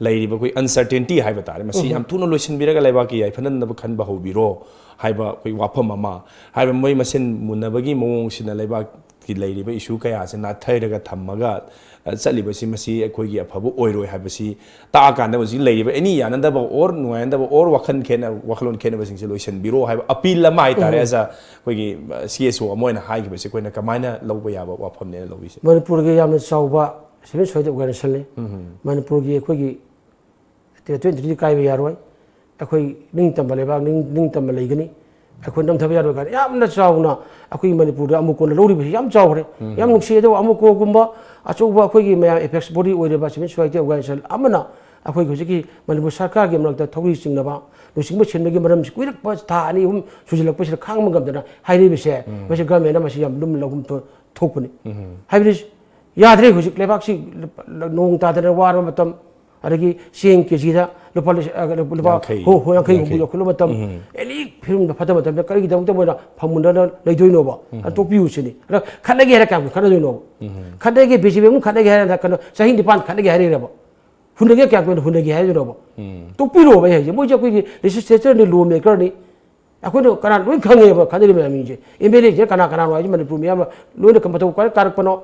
ꯂꯩꯔꯤꯕ ꯑꯩꯈꯣꯏ uncertainty ꯍꯥꯏꯕ ꯇꯥꯔꯦ, ꯃꯁꯤ ꯌꯥꯝ ꯊꯨꯅ ꯂꯣꯏꯁꯤꯟꯕꯤꯔꯒ ꯂꯩꯕꯥꯛꯀꯤ ꯌꯥꯏꯐꯅꯅꯕ ꯈꯟꯕ ꯍꯧꯕꯤꯔꯣ ꯍꯥꯏꯕ ꯑꯩꯈꯣꯏ ꯋꯥꯐꯝ ꯑꯃ, ꯍꯥꯏꯕ ꯃꯣꯏ ꯃꯁꯦꯟ ꯃꯨꯟꯅꯕꯒꯤ ꯃꯑꯣꯡꯁꯤꯅ ꯂꯩꯕꯥꯛꯀꯤ ꯂꯩꯔꯤꯕ issue ꯀꯌꯥꯁꯦ ꯅꯥꯊꯩꯔꯒ ꯊꯝꯃꯒ, ꯑ, ꯆꯠꯂꯤꯕꯁꯤ ꯃꯁꯤ ꯑꯩꯈꯣꯏꯒꯤ ꯑꯐꯕ ꯑꯣꯏꯔꯣꯏ ꯍꯥꯏꯕꯁꯤ ꯇꯥꯛꯑꯀꯥꯟꯗ ꯍꯧꯖꯤꯛ ꯂꯩꯔꯤꯕ any ꯌꯥꯅꯗꯕ or ꯅꯨꯡꯉꯥꯏꯅꯗꯕ or ꯋꯥꯈꯜ ꯈꯦꯠꯅ-, ꯋꯥꯈꯜꯂꯣꯟ ꯈꯦꯠꯅꯕꯁꯤꯡꯁꯦ ꯂꯣꯏꯁꯤꯟꯕꯤꯔꯣ ꯍꯥꯏꯕ appeal ꯑꯃ ꯍꯥꯏꯇꯥꯔꯦ꯫ ꯑꯣꯖꯥ, ꯑꯩꯈꯣꯏꯒꯤ, ꯑ, C S O ꯑꯃ ꯑꯣꯏꯅ ꯍꯥꯏꯈꯤꯕꯁꯦ ꯑꯩꯈꯣꯏꯅ ꯀꯃꯥꯏꯅ ꯂꯧꯕ ꯌꯥꯕ ꯋꯥꯐꯝꯅꯦꯅ ꯂꯧꯕꯤꯁꯦ? ꯃꯅꯤꯄꯨꯔꯒꯤ ꯌꯥꯝꯅ ꯆꯥꯎꯕ civil society organization ꯅꯤ꯫ ꯃꯅꯤꯄꯨꯔꯒꯤ ꯑꯩꯈꯣꯏꯒꯤ ꯇ꯭ꯋꯦꯟꯇꯤ ꯇ꯭ꯋꯦꯟꯇꯤ ꯀꯥꯏꯕ ꯌꯥꯔꯣꯏ꯫ ꯑꯩꯈꯣꯏ ꯅꯤꯡꯇꯝꯕ ꯂꯩꯕꯥꯛ, ꯅꯤꯡ-, ꯅꯤꯡꯇꯝꯕ ꯂꯩꯒꯅꯤ꯫ ꯑꯩꯈꯣꯏ ꯅꯝꯊꯕ ꯌꯥꯔꯣꯏ ꯀꯥꯏꯅ ꯌꯥꯝꯅ ꯆꯥꯎꯅ ꯑꯩꯈꯣꯏꯒꯤ ꯃꯅꯤꯄꯨꯔꯗ ꯑꯃꯨꯛ ꯀꯣꯟꯅ ꯂꯧꯔꯤꯕꯁꯤ ꯌꯥꯝ ꯆꯥꯎꯈ꯭ꯔꯦ꯫ ꯌꯥꯝ ꯅꯨꯡꯁꯤ꯫ ꯑꯗꯨꯒ ꯑꯃꯨꯛ ꯀꯣꯒꯨꯝꯕ ꯑꯆꯧꯕ ꯑꯩꯈꯣꯏꯒꯤ ꯃꯌꯥꯝ apex body ꯑꯣꯏꯔꯤꯕ civil society organization ꯑꯃꯅ ꯑꯩꯈꯣꯏꯒꯤ ꯍꯧꯖꯤꯛꯀꯤ ꯃꯅꯤꯄꯨꯔ ꯁꯔꯀꯥꯔꯒꯤ ꯃꯔꯛꯇ ꯊꯧꯔꯤ ꯆꯤꯡꯅꯕ, ꯂꯨꯆꯤꯡꯕ ꯁꯤꯟꯕꯒꯤ ꯃꯔꯝꯁꯤ ꯀꯨꯏꯔꯛꯄ ꯊꯥ ꯑꯅꯤ ꯑꯍꯨꯝ ꯁꯨꯖꯤꯜꯂꯛꯄꯁꯤꯗ ꯈꯥꯡꯕ ꯉꯝꯗꯅ ꯍꯥꯏꯔꯤꯕꯁꯦ, ꯃꯁꯤ government ꯅ ꯃꯁꯤ ꯌꯥꯝ ꯂꯨꯝꯅ ꯂꯧꯐꯝ ꯊꯣꯛ-, ꯊꯣꯛꯄꯅꯤ꯫ ꯍꯥꯏꯕꯗꯤ ꯌꯥꯗ꯭ꯔꯦ ꯍꯧꯖꯤꯛ ꯂꯩꯕꯥꯛꯁꯤ ꯅꯣꯡ ꯇꯥꯗꯅ ꯋꯥꯔꯕ ꯃꯇꯝ, ꯑꯗꯒꯤ ꯆꯦꯡ ꯀꯦꯖꯤꯗ ꯂꯨꯄꯥ ꯂꯤꯁꯤꯡ, ꯑ, ꯂꯨꯄꯥ ꯌꯥꯡꯈꯩ, ꯍꯨꯝꯐꯨ ꯌꯥꯡꯈꯩ ꯌꯥꯡꯈꯩ꯫ ꯌꯧꯈꯠꯂꯕ ꯃꯇꯝ, ꯑꯦꯅꯤ ꯐꯤꯕꯝꯗ ꯐꯠꯇꯕ ꯃꯇꯝꯗ ꯀꯔꯤꯒꯤꯗꯃꯛꯇ ꯃꯣꯏꯅ ꯐꯝꯃꯨꯟꯗꯅ ꯂꯩꯗꯣꯏꯅꯣꯕ? ꯑꯗꯨ ꯇꯣꯛꯄꯤꯌꯨ ꯁꯤꯅꯤ꯫ ꯑꯗ ꯈꯠꯅꯒꯦ ꯍꯥꯏꯔ ꯀꯌꯥꯝ ꯀꯨꯏꯅ ꯈꯠꯅꯗꯣꯏꯅꯣꯕ? ꯈꯠꯅꯒꯦ, B J P ꯑꯃꯨꯛ ꯈꯠꯅꯒꯦ ꯍꯥꯏꯔ ꯀꯩꯅꯣ, ꯆꯍꯤ ꯅꯤꯄꯥꯟ ꯈꯠꯅꯒꯦ ꯍꯥꯏꯔꯤꯔꯕ? ꯍꯨꯟꯅꯒꯦ ꯀꯌꯥꯝ ꯀꯨꯏꯅ ꯍꯨꯟꯅꯒꯦ ꯍꯥꯏꯗꯣꯏꯅꯣꯕ? ꯇꯣꯛꯄꯤꯔꯣꯕ ꯑꯩ ꯍꯥꯏꯁꯦ꯫ ꯃꯣꯏꯁꯦ ꯑꯩꯈꯣꯏꯒꯤ legislature ꯅꯤ, law maker ꯅꯤ꯫ ꯑꯩꯈꯣꯏꯅ ꯀꯅꯥ ꯂꯣꯏ ꯈꯪꯉꯦꯕ, ꯈꯠꯅꯔꯤꯕ ꯃꯌꯥꯝꯁꯤꯡꯁꯦ꯫ M L A ꯁꯦ ꯀꯅꯥ ꯀꯅꯥꯅꯣ ꯍꯥꯏꯁꯦ ꯃꯅꯤꯄꯨꯔ ꯃꯤꯌꯥꯝꯅ ꯂꯣꯏꯅ ꯃꯇꯧ ꯀꯔꯝ ꯀꯥꯔꯛꯄꯅꯣ?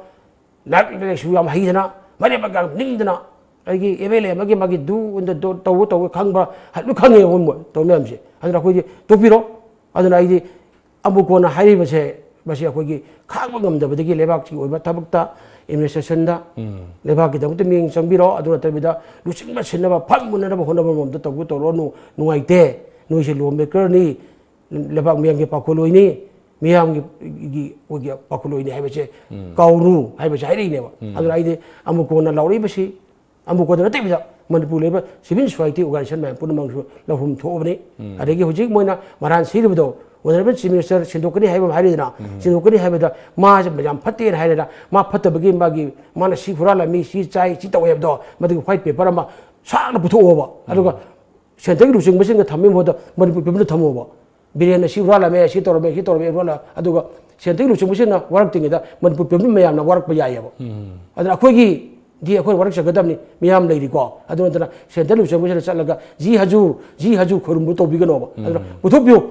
ꯂꯥꯏꯔꯤꯛ ꯂꯥꯏꯁꯨ ꯌꯥꯝ ꯍꯩꯗꯅ, ꯃꯔꯦꯝ ꯃꯀꯥ ꯅꯤꯡꯗꯅ, ꯑꯩꯒꯤ ꯑꯦꯝ ꯑꯦꯜ ꯑꯦ ꯑꯃꯒꯤ ꯃꯥꯒꯤ do and don't ꯇꯧꯕ ꯇꯧꯕ ꯈꯪꯕ꯭ꯔꯥ? ꯍꯥꯏ-, ꯂꯣꯏ ꯈꯪꯉꯦꯕ ꯃꯣꯏ ꯇꯧꯕ ꯃꯌꯥꯝꯁꯦ꯫ ꯑꯗꯨꯅ ꯑꯩꯈꯣꯏꯗꯤ ꯇꯣꯛꯄꯤꯔꯣ꯫ ꯑꯗꯨꯅ ꯑꯩꯗꯤ ꯑꯃꯨꯛ ꯀꯣꯟꯅ ꯍꯥꯏꯔꯤꯕꯁꯦ, ꯃꯁꯤ ꯑꯩꯈꯣꯏꯒꯤ ꯈꯥꯡꯕ ꯉꯝꯗꯕꯗꯒꯤ ꯂꯩꯕꯥꯛꯀꯤ ꯑꯣꯏꯕ ꯊꯕꯛꯇ, ꯑꯦꯗꯃꯤꯅꯤꯁꯇ꯭ꯔꯦꯁꯟꯗ, ꯎꯝ, ꯂꯩꯕꯥꯛꯀꯤꯗꯃꯛꯇ ꯃꯤꯠꯌꯦꯡ ꯆꯪꯕꯤꯔꯣ꯫ ꯑꯗꯨ ꯅꯠꯇꯕꯤꯗ ꯂꯨꯆꯤꯡꯕ ꯁꯤꯟꯅꯕ, ꯐꯝ ꯃꯨꯟꯅꯅꯕ ꯍꯣꯠꯅꯕ ꯃꯑꯣꯡꯗ ꯇꯧꯕ ꯇꯧꯔꯣꯅꯨ꯫ ꯅꯨꯡꯉꯥꯏꯇꯦ꯫ ꯅꯣꯏꯁꯦ ꯂꯣ ꯃꯦꯀꯔꯅꯤ, ꯂꯩꯕꯥꯛ ꯃꯤꯌꯥꯝꯒꯤ ꯄꯥꯈꯣꯜꯂꯣꯏꯅꯤ, ꯃꯤꯌꯥꯝꯒꯤ, ꯒꯤ, ꯑꯩꯈꯣꯏꯒꯤ ꯄꯥꯈꯣꯜꯂꯣꯏꯅꯤ ꯍꯥꯏꯕꯁꯦ, ꯎꯝ, ꯀꯥꯎꯅꯨ ꯍꯥꯏꯕꯁꯦ ꯍꯥꯏꯔꯛꯏꯅꯦꯕ꯫ ꯎꯝ꯫ ꯑꯗꯨꯅ ꯑꯩꯗꯤ ꯑꯃꯨꯛ ꯀꯣꯟꯅ ꯂꯥꯎꯔꯛꯏꯕꯁꯤ, ꯑꯃꯨꯛ ꯀꯣꯟꯅ ꯅꯠꯇꯕꯤꯗ ꯃꯅꯤꯄꯨꯔ ꯂꯩꯕ civil society organization ꯃꯌꯥꯝ ꯄꯨꯝꯅꯃꯛꯁꯨ ꯂꯧꯐꯝ ꯊꯣꯛꯑꯕꯅꯤ꯫ ꯎꯝ꯫ ꯑꯗꯒꯤ ꯍꯧꯖꯤꯛ ꯃꯣꯏꯅ ꯃꯔꯥꯟ ꯁꯤꯔꯤꯕꯗꯣ, Honourable Chief Minister ꯁꯤꯟꯗꯣꯛꯀꯅꯤ ꯍꯥꯏꯕ ꯑꯃ ꯍꯥꯏꯔꯤꯗꯅ, ꯎꯝ, ꯁꯤꯟꯗꯣꯛꯀꯅꯤ ꯍꯥꯏꯕꯗ ꯃꯥꯁꯦ ꯌꯥꯝ ꯐꯠꯇꯦꯅ ꯍꯥꯏꯔꯦꯗꯅ, ꯃꯥ ꯐꯠꯇꯕꯒꯤ ꯃꯥꯒꯤ, ꯃꯥꯅ ꯁꯤ ꯍꯨꯔꯥꯜꯂꯝꯃꯤ, ꯁꯤ ꯆꯥꯏ, ꯁꯤ ꯇꯧꯋꯦ ꯍꯥꯏꯕꯗꯣ, ꯃꯗꯨꯒꯤ white paper ꯑꯃ ꯁꯥꯡꯅ ꯄꯨꯊꯣꯛꯑꯣꯕ꯫ ꯑꯗꯨꯒ, ꯎꯝ, centreꯒꯤ ꯂꯨꯆꯤꯡꯕꯁꯤꯡꯒ ꯊꯝꯕꯒꯤ ꯃꯍꯨꯠꯇ ꯃꯅꯤꯄꯨꯔ ꯄꯤꯄꯜꯗ ꯊꯝꯃꯣꯕ꯫ ꯕꯤꯔꯦꯟꯅ ꯁꯤ ꯍꯨꯔꯥꯜꯂꯝꯃꯦ, ꯁꯤ ꯇꯧꯔꯝꯃꯦ, ꯁꯤ ꯇꯧꯔꯝꯃꯦ, ꯍꯨꯔꯥꯜꯂ-, ꯑꯗꯨꯒ centreꯒꯤ ꯂꯨꯆꯤꯡꯕꯁꯤꯡꯅ ꯋꯥꯔꯛꯇ꯭ꯔꯤꯉꯩꯗ ꯃꯅꯤꯄꯨꯔ ꯄꯤꯄꯜ ꯃꯌꯥꯝꯅ ꯋꯥꯔꯛꯄ ꯌꯥꯏꯑꯕ꯫ ꯎꯝ꯫ ꯑꯗꯨꯅ ꯑꯩꯈꯣꯏꯒꯤꯗꯤ ꯑꯩꯈꯣꯏ ꯋꯥꯔꯛꯆꯒꯗꯕꯅꯤ, ꯃꯤꯌꯥꯝ ꯂꯩꯔꯤꯀꯣ꯫ ꯑꯗꯨ ꯅꯠꯇꯅ centre ꯂꯨꯆꯤꯡꯕꯁꯤꯅ ꯆꯠꯂꯒ ꯖꯤ ꯍꯖꯨꯔ, ꯖꯤ ꯍꯖꯨꯔ ꯈꯣꯏꯔꯨꯝꯕ ꯇꯧꯕꯤꯒꯅꯣꯕ꯫ ꯑꯗꯨꯅ, ꯎꯝ, ꯄꯨꯊꯣꯛꯄꯤꯌꯨ꯫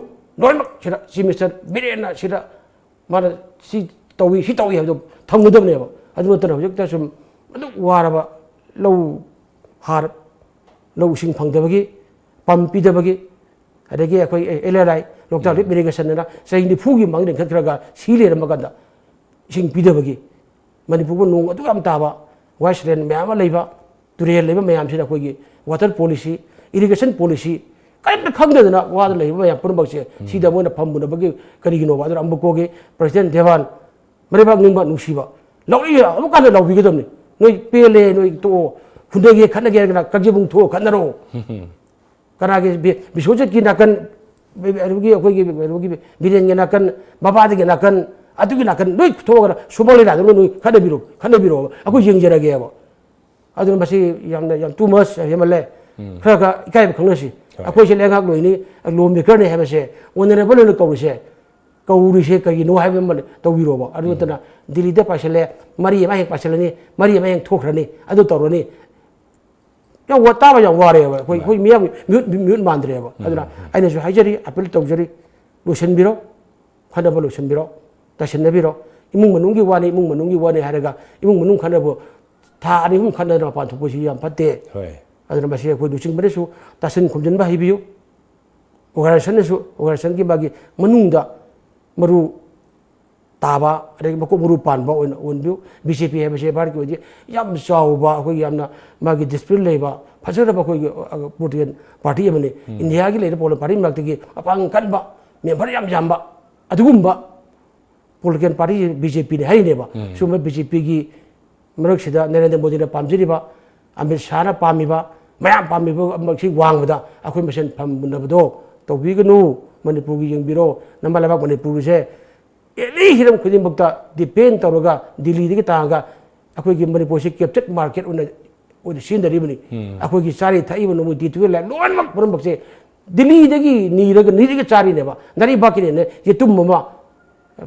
ꯂꯣꯏꯅꯃꯛ ꯁꯤꯗ Chief Minister ꯕꯤꯔꯦꯟꯅ ꯁꯤꯗ ꯃꯥꯅ ꯁꯤ ꯇꯧꯏ, ꯁꯤ ꯇꯧꯏ ꯍꯥꯏꯕꯗꯣ ꯊꯝꯒꯗꯕꯅꯦꯕ꯫ ꯑꯗꯨ ꯅꯠꯇꯅ ꯍꯧꯖꯤꯛꯇ ꯁꯨꯝ ꯑꯗꯨꯛ ꯋꯥꯔꯕ ꯂꯧ, ꯍꯥꯔ, ꯂꯧ ꯏꯁꯤꯡ ꯐꯪꯗꯕꯒꯤ, ꯄꯝ ꯄꯤꯗꯕꯒꯤ, ꯑꯗꯒꯤ ꯑꯩꯈꯣꯏ ꯑꯦꯜ ꯑꯦꯜ ꯑꯥꯏ, ꯂꯣꯛꯇꯥꯛ ꯂꯤꯐ ꯏꯔꯤꯒꯦꯁꯟ ꯑꯅ ꯆꯍꯤ ꯅꯤꯐꯨꯒꯤ ꯃꯃꯥꯡꯗ ꯂꯤꯡꯈꯠꯈ꯭ꯔꯒ ꯁꯤ ꯂꯩꯔꯝꯃ ꯀꯥꯟꯗ ꯏꯁꯤꯡ ꯄꯤꯗꯕꯒꯤ, ꯃꯅꯤꯄꯨꯔꯕꯨ ꯅꯣꯡ ꯑꯗꯨꯛ ꯌꯥꯝ ꯇꯥꯕ, ꯋꯦꯁꯂꯦꯟ ꯃꯌꯥꯝ ꯑꯃ ꯂꯩꯕ, ꯇꯨꯔꯦꯜ ꯂꯩꯕ ꯃꯌꯥꯝꯁꯤꯗ ꯑꯩꯈꯣꯏꯒꯤ water policy, irrigation policy ꯀꯔꯤꯝꯇ ꯈꯪꯗꯗꯅ ꯋꯥꯗ ꯂꯩꯕ ꯃꯌꯥꯝ ꯄꯨꯝꯅꯃꯛꯁꯦ ꯎꯝ꯫ ꯁꯤꯗ ꯃꯣꯏꯅ ꯐꯝꯃꯨꯅꯕꯒꯤ ꯀꯔꯤꯒꯤꯅꯣꯕ? ꯑꯗꯨꯅ ꯑꯃꯨꯛꯀꯣꯒꯤ President ꯗꯦꯋꯥꯟ ꯃꯔꯩꯕꯥꯛ ꯅꯤꯡꯕ ꯅꯨꯡꯁꯤꯕ, ꯂꯧꯔꯤ ꯑꯃꯨꯛ ꯀꯥꯟꯗ ꯂꯧꯕꯤꯒꯗꯕꯅꯤ꯫ ꯅꯣꯏ ꯄꯦꯜꯂꯦ, ꯅꯣꯏ ꯇꯣꯛꯑꯣ, ꯍꯨꯟꯗꯒꯦ ꯈꯠꯅꯒꯦ ꯍꯥꯏꯔꯒꯅ ꯀꯛꯆꯤꯡꯕꯨꯡ ꯊꯣꯛꯑ ꯈꯠꯅꯔꯣ꯫ ꯀꯅꯥꯒꯤ ꯕꯤ-, ꯕꯤꯁꯣꯖꯤꯠꯀꯤ ꯅꯥꯀꯟ, ꯑꯗꯨꯒꯤ ꯑꯩꯈꯣꯏꯒꯤ ꯀꯩꯅꯣꯒꯤ ꯕꯤꯔꯦꯟꯒꯤ ꯅꯥꯀꯟ, ꯃꯕꯥꯗꯒꯤ ꯅꯥꯀꯟ, ꯑꯗꯨꯒꯤ ꯅꯥꯀꯟ ꯂꯣꯏ ꯊꯣꯛꯑꯒ ꯁꯨꯃꯥꯡ ꯂꯤꯂꯥꯗ ꯅꯣꯏ ꯈꯠꯅꯕꯤꯔꯣ, ꯈꯠꯅꯕꯤꯔꯣꯕ, ꯑꯩꯈꯣꯏ ꯌꯦꯡꯖꯔꯒꯦꯕ꯫ ꯑꯗꯨꯅ ꯃꯁꯤ ꯌꯥꯝꯅ, ꯌꯥꯝ too much, ꯌꯥꯝ ꯍꯦꯟꯃꯜꯂꯦ꯫ ꯎꯝ꯫ ꯈꯔ ꯈꯔ ꯏꯀꯥꯏꯕ ꯈꯪꯅꯁꯤ꯫ ꯍꯣꯏ꯫ ꯑꯩꯈꯣꯏꯁꯦ ꯂꯩꯉꯥꯛꯂꯣꯏꯅꯤ, ꯂꯣ ꯃꯦꯀꯔꯅꯤ ꯍꯥꯏꯕꯁꯦ ꯑꯣꯅꯔꯦꯕꯜ ꯑꯣꯏꯅ ꯀꯧꯔꯤꯁꯦ, ꯀꯧꯔꯤꯁꯦ ꯀꯔꯤꯒꯤꯅꯣ ꯍꯥꯏꯕ ꯑꯃ ꯇꯧꯕꯤꯔꯣꯕ꯫ ꯑꯗꯨ ꯎꯝ꯫ ꯅꯠꯇꯅ ꯗꯤꯜꯂꯤꯗ ꯄꯥꯏꯁꯤꯜꯂꯦ, ꯃꯔꯤ ꯑꯃ ꯍꯦꯛ ꯄꯥꯏꯁꯤꯜꯂꯅꯤ, ꯃꯔꯤ ꯑꯃ ꯍꯦꯛ ꯊꯣꯛꯈ꯭ꯔꯅꯤ, ꯑꯗꯨ ꯇꯧꯔꯅꯤ꯫ ꯌꯥꯝ ꯋꯥ-, ꯇꯥꯕ ꯌꯥꯝ ꯋꯥꯔꯦꯕ꯫ ꯑꯩꯈꯣꯏ, ꯃꯥꯅꯤ꯫ ꯑꯩꯈꯣꯏ ꯃꯤꯌꯥꯝ ꯃꯤꯍꯨꯠ, ꯃꯤꯍꯨꯠ ꯃꯥꯟꯗ꯭ꯔꯦꯕ꯫ ꯎꯝ, ꯑꯗꯨꯅ ꯎꯝ꯫ ꯑꯩꯅꯁꯨ ꯍꯥꯏꯖꯔꯤ, ꯑꯥꯄꯤꯜ ꯇꯧꯖꯔꯤ, ꯂꯣꯏꯁꯤꯟꯕꯤꯔꯣ, ꯐꯅꯕ ꯂꯣꯏꯁꯤꯟꯕꯤꯔꯣ, ꯇꯥꯁꯤꯟꯅꯕꯤꯔꯣ꯫ ꯏꯃꯨꯡ ꯃꯅꯨꯡꯒꯤ ꯋꯥꯅꯤ, ꯏꯃꯨꯡ ꯃꯅꯨꯡꯒꯤ ꯋꯥꯅꯤ ꯍꯥꯏꯔꯒ ꯏꯃꯨꯡ ꯃꯅꯨꯡ ꯈꯠꯅꯕ ꯊꯥ ꯑꯅꯤ ꯑꯍꯨꯝ ꯈꯠꯅꯗꯅ ꯃꯄꯥꯟ ꯊꯣꯛꯄꯁꯤ ꯌꯥꯝ ꯐꯠꯇꯦ꯫ ꯍꯣꯏ꯫ ꯑꯗꯨꯅ ꯃꯁꯤ ꯑꯩꯈꯣꯏ ꯂꯨꯆꯤꯡꯕꯅꯁꯨ ꯇꯥꯁꯤꯟ ꯈꯨꯝꯖꯤꯟꯕ ꯍꯩꯕꯤꯌꯨ꯫ ꯑꯣꯔꯒꯅꯥꯏꯖꯦꯁꯟꯅꯁꯨ ꯑꯣꯔꯒꯅꯥꯏꯖꯦꯁꯟꯒꯤ ꯃꯥꯒꯤ ꯃꯅꯨꯡꯗ ꯃꯔꯨ ꯇꯥꯕ, ꯑꯗꯒꯤ ꯃꯀꯣꯛ ꯃꯔꯨ ꯄꯥꯟꯕ ꯑꯣꯏꯅ ꯑꯣꯟꯕꯤꯌꯨ꯫ ꯕꯤ ꯖꯦ ꯄꯤ ꯍꯥꯏꯕꯁꯦ ꯚꯥꯔꯠꯀꯤ ꯑꯣꯏꯅꯗꯤ ꯌꯥꯝ ꯆꯥꯎꯕ, ꯑꯩꯈꯣꯏꯒꯤ ꯌꯥꯝꯅ ꯃꯥꯒꯤ ꯗꯤꯁꯤꯄ꯭ꯂꯤꯟ ꯂꯩꯕ, ꯐꯖꯔꯕ ꯑꯩꯈꯣꯏꯒꯤ, ꯑ, ꯄꯣꯂꯤꯇꯤꯀꯦꯜ ꯄꯥꯔꯇꯤ ꯑꯃꯅꯤ꯫ ꯏꯟꯗꯤꯌꯥꯒꯤ ꯂꯩꯔꯤꯕ ꯄꯣꯂꯤꯇꯤꯀꯦꯜ ꯄꯥꯔꯇꯤ ꯃꯔꯛꯇꯒꯤ ꯑꯄꯥꯡ ꯀꯟꯕ, ꯃꯦꯝꯕꯔ ꯌꯥꯝ ꯌꯥꯝꯕ ꯑꯗꯨꯒꯨꯝꯕ ꯄꯣꯂꯤꯇꯤꯀꯦꯜ ꯄꯥꯔꯇꯤ ꯕꯤ ꯖꯦ ꯄꯤꯅꯤ ꯍꯥꯏꯔꯤꯅꯦꯕ꯫ ꯁꯤꯒꯨꯝꯕ ꯕꯤ ꯖꯦ ꯄꯤꯒꯤ ꯃꯔꯛꯁꯤꯗ ꯅꯔꯦꯟꯗ꯭ꯔ ꯃꯣꯗꯤꯅ ꯄꯥꯝꯖꯔꯤꯕ, ꯑꯃꯤꯠ ꯁꯥꯍꯅ ꯄꯥꯝꯃꯤꯕ, ꯃꯌꯥꯝ ꯄꯥꯝꯃꯤꯕ ꯑꯃꯁꯤ ꯋꯥꯡꯕꯗ ꯑꯩꯈꯣꯏ ꯃꯁꯦꯟ ꯐꯝꯃꯨꯟꯅꯕꯗꯣ ꯇꯧꯕꯤꯒꯅꯨ꯫ ꯃꯅꯤꯄꯨꯔꯒꯤ ꯌꯦꯡꯕꯤꯔꯣ, ꯅꯃ ꯂꯩꯕꯥꯛ ꯃꯅꯤꯄꯨꯔꯒꯤꯁꯦ ꯑꯦꯅꯤ ꯍꯤꯔꯝ ꯈꯨꯗꯤꯡꯃꯛꯇ ꯗꯤꯄꯦꯟ ꯇꯧꯔꯒ ꯗꯤꯜꯂꯤꯗꯒꯤ ꯇꯥꯡꯉꯒ ꯑꯩꯈꯣꯏꯒꯤ ꯃꯅꯤꯄꯨꯔꯁꯤ ꯀꯦꯞꯇꯦꯠ ꯃꯥꯔꯀꯦꯠ ꯑꯣꯏꯅ ꯑꯣꯏꯅ ꯁꯤꯖꯤꯟꯅꯔꯤꯕꯅꯤ꯫ ꯑꯩꯈꯣꯏꯒꯤ ꯆꯥꯔꯤ ꯊꯛꯏꯕ ꯅꯣꯡꯃꯒꯤ ꯗꯦ ꯇꯨ ꯗꯦ ꯂꯥꯏꯐ ꯂꯣꯏꯅꯃꯛ ꯄꯨꯝꯅꯃꯛꯁꯦ ꯗꯤꯜꯂꯤꯗꯒꯤ ꯅꯤꯔꯒ ꯅꯤꯔꯒ ꯆꯥꯔꯤꯅꯦꯕ꯫ ꯅꯥꯔꯩꯕꯥꯛꯀꯤꯅꯦꯅ ꯌꯦꯇꯨꯝ ꯑꯃ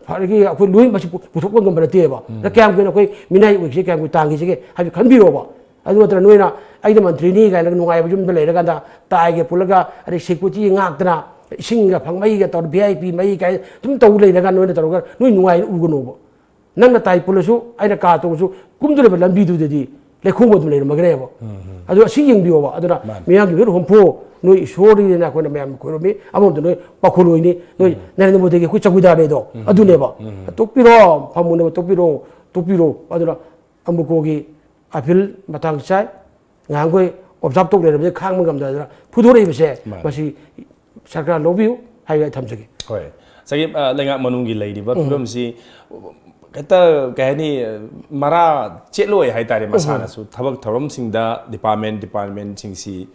ꯐꯔꯒꯤ ꯑꯩꯈꯣꯏ ꯂꯣꯏ ꯃꯁꯤ ꯄꯨ-, ꯄꯨꯊꯣꯛꯄ ꯉꯝꯕ ꯅꯠꯇꯦꯕ꯫ ꯑꯗ ꯀꯌꯥꯝ ꯀꯨꯏꯅ ꯑꯩꯈꯣꯏ ꯃꯤꯅꯥꯏ ꯑꯣꯏꯈꯤꯁꯦ, ꯀꯌꯥꯝ ꯀꯨꯏꯅ ꯇꯥꯡꯈꯤꯁꯤꯒꯦ ꯍꯥꯏꯕꯗꯤ ꯈꯟꯕꯤꯔꯣꯕ꯫ ꯑꯗꯨ ꯅꯠꯇꯅ ꯅꯣꯏꯅ ꯑꯩꯅ ꯃꯟꯇ꯭ꯔꯤꯅꯤ ꯀꯥꯏꯅ ꯅꯨꯡꯉꯥꯏꯕ ꯌꯨꯝꯗ ꯂꯩꯔꯀꯥꯟꯗ ꯇꯥꯏꯒ ꯄꯨꯜꯂꯒ ꯑꯗꯩ ꯁꯦꯀ꯭ꯌꯨꯔꯤꯇꯤ ꯉꯥꯛꯇꯅ ꯏꯁꯤꯡꯒ ꯐꯪꯃꯩꯒ ꯇꯧꯔ ꯚꯤ ꯑꯥꯏ ꯄꯤ ꯃꯩ ꯀꯥꯏꯅ ꯑꯗꯨꯝ ꯇꯧ ꯂꯩꯔꯀꯥꯟꯗ ꯅꯣꯏꯅ ꯇꯧꯔꯒ ꯅꯣꯏ ꯅꯨꯡꯉꯥꯏꯅ ꯎꯒꯅꯣꯕ꯫ ꯅꯪꯅ ꯇꯥꯏ ꯄꯨꯜꯂꯁꯨ ꯑꯩꯅ ꯀꯥ ꯇꯣꯡꯉꯁꯨ ꯀꯨꯝꯗꯣꯔꯤꯕ ꯂꯝꯕꯤꯗꯨꯗꯗꯤ ꯂꯩꯈꯣꯝ ꯑꯗꯨꯝ ꯂꯩꯔꯝꯃꯒꯅꯦꯕ꯫ ꯑꯗꯨ ꯑꯁꯤ ꯌꯦꯡꯕꯤꯌꯣꯕ꯫ ꯑꯗꯨꯅ ꯃꯥꯅꯤ꯫ ꯃꯤꯌꯥꯝꯒꯤ ꯃꯤꯍꯨꯠ ꯍꯣꯝꯐꯨ, ꯅꯣꯏ ꯏꯁꯣꯔꯅꯤꯅ ꯑꯩꯈꯣꯏꯅ ꯃꯌꯥꯝ ꯈꯣꯏꯔꯝꯃꯤ꯫ ꯑꯃꯔꯣꯝꯗ ꯅꯣꯏ ꯄꯥꯈꯣꯜꯂꯣꯏꯅꯤ, ꯅꯣꯏ ꯅꯔꯦꯟꯗ꯭ꯔ ꯃꯣꯗꯤꯒꯤ ꯑꯩꯈꯣꯏ ꯆꯧꯀꯤꯗꯥꯔꯅꯤꯗꯣ ꯑꯗꯨꯅꯦꯕ꯫ ꯇꯣꯛꯄꯤꯔꯣ, ꯐꯝꯃꯨꯟꯅꯕ ꯇꯣꯛꯄꯤꯔꯣ, ꯇꯣꯛꯄꯤꯔꯣ꯫ ꯑꯗꯨꯅ ꯑꯃꯨꯀꯣꯒꯤ ꯑꯄꯤꯜ ꯃꯇꯥꯡ ꯆꯥꯏ꯫ ꯉꯍꯥꯟꯈꯣꯏ ꯑꯣꯕꯖꯥꯔꯞ ꯇꯧ ꯂꯩꯔꯕꯗꯤ ꯈꯥꯡꯕ ꯉꯝꯗꯗꯅ ꯐꯨꯗꯣꯔꯛꯏꯕꯁꯦ ꯃꯥꯅꯤ꯫ ꯃꯁꯤ ꯁꯔꯀꯥꯔ ꯂꯧꯕꯤꯌꯨ ꯍꯥꯏꯕ ꯑꯩ ꯊꯝꯖꯒꯦ꯫ ꯍꯣꯏ꯫ ꯉꯁꯥꯏꯒꯤ, ꯑ, ꯂꯩꯉꯥꯛ ꯃꯅꯨꯡꯒꯤ ꯂꯩꯔꯤꯕ ꯐꯤꯕꯝꯁꯤ ꯍꯦꯛꯇ, ꯀꯩ ꯍꯥꯏꯅꯤ, ꯃꯔꯥ ꯆꯦꯠꯂꯣꯏ ꯍꯥꯏꯇꯥꯔꯦ꯫ ꯃꯁꯥꯅꯁꯨ ꯊꯕꯛ ꯊꯧꯔꯝꯁꯤꯡꯗ ꯗꯤꯄꯥꯔꯠꯃꯦꯟ ꯗꯤꯄꯥꯔꯠꯃꯦꯟꯁꯤꯡꯁꯤ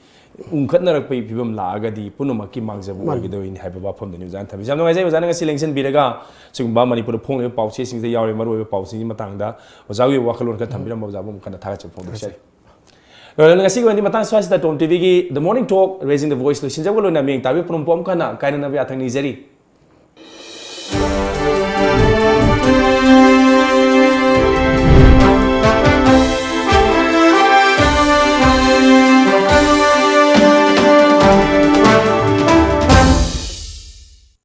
ꯎꯪꯈꯠꯅꯔꯛꯄꯒꯤ ꯐꯤꯕꯝ ꯂꯥꯛꯑꯒꯗꯤ ꯄꯨꯝꯅꯃꯛꯀꯤ ꯃꯥꯡꯖꯕ ꯃꯥꯅꯤ꯫ ꯑꯣꯏꯒꯗꯣꯏꯅꯤ ꯍꯥꯏꯕ ꯋꯥꯐꯝꯗꯨꯅꯤ꯫ ꯑꯣꯖꯥꯅ ꯊꯝꯕꯤꯁꯦ ꯌꯥꯝ ꯅꯨꯡꯉꯥꯏꯖꯩ꯫ ꯑꯣꯖꯥꯅ ꯉꯁꯤ ꯂꯦꯡꯁꯤꯟꯕꯤꯔꯒ ꯁꯤꯒꯨꯝꯕ ꯃꯅꯤꯄꯨꯔꯗ ꯐꯣꯡꯂꯤꯕ ꯄꯥꯎꯆꯦꯁꯤꯡꯁꯤꯗ ꯌꯥꯎꯔꯤꯕ ꯃꯔꯨꯑꯣꯏꯕ ꯄꯥꯎꯁꯤꯡꯒꯤ ꯃꯇꯥꯡꯗ ꯑꯣꯖꯥꯒꯤ ꯋꯥꯈꯜꯂꯣꯟ ꯈꯔ ꯊꯝꯕꯤꯔꯝꯕ ꯑꯣꯖꯥꯕꯨ ꯑꯃꯨꯛ ꯍꯟꯅ ꯊꯥꯒꯠꯆꯕ ꯐꯣꯡꯗꯣꯛꯆꯔꯤ꯫ ꯂꯣꯏꯔꯦ, ꯉꯁꯤꯒꯤ ꯑꯣꯏꯅꯗꯤ ꯃꯇꯥꯡ ꯁ꯭ꯋꯥꯏꯁꯤꯗ ꯇꯣꯝ ꯇꯤꯚꯤꯒꯤ The Morning Talk Raising the Voice ꯂꯣꯏꯁꯤꯟꯖꯕꯒ ꯂꯣꯏꯅ ꯃꯤꯌꯦꯡ ꯇꯥꯕꯤꯕ ꯄꯨꯝꯅꯃꯛꯄꯨ ꯑꯃꯨꯛ ꯍꯟꯅ ꯀꯥꯏꯅꯅꯕ ꯌꯥꯊꯪ ꯅꯤꯖꯔꯤ꯫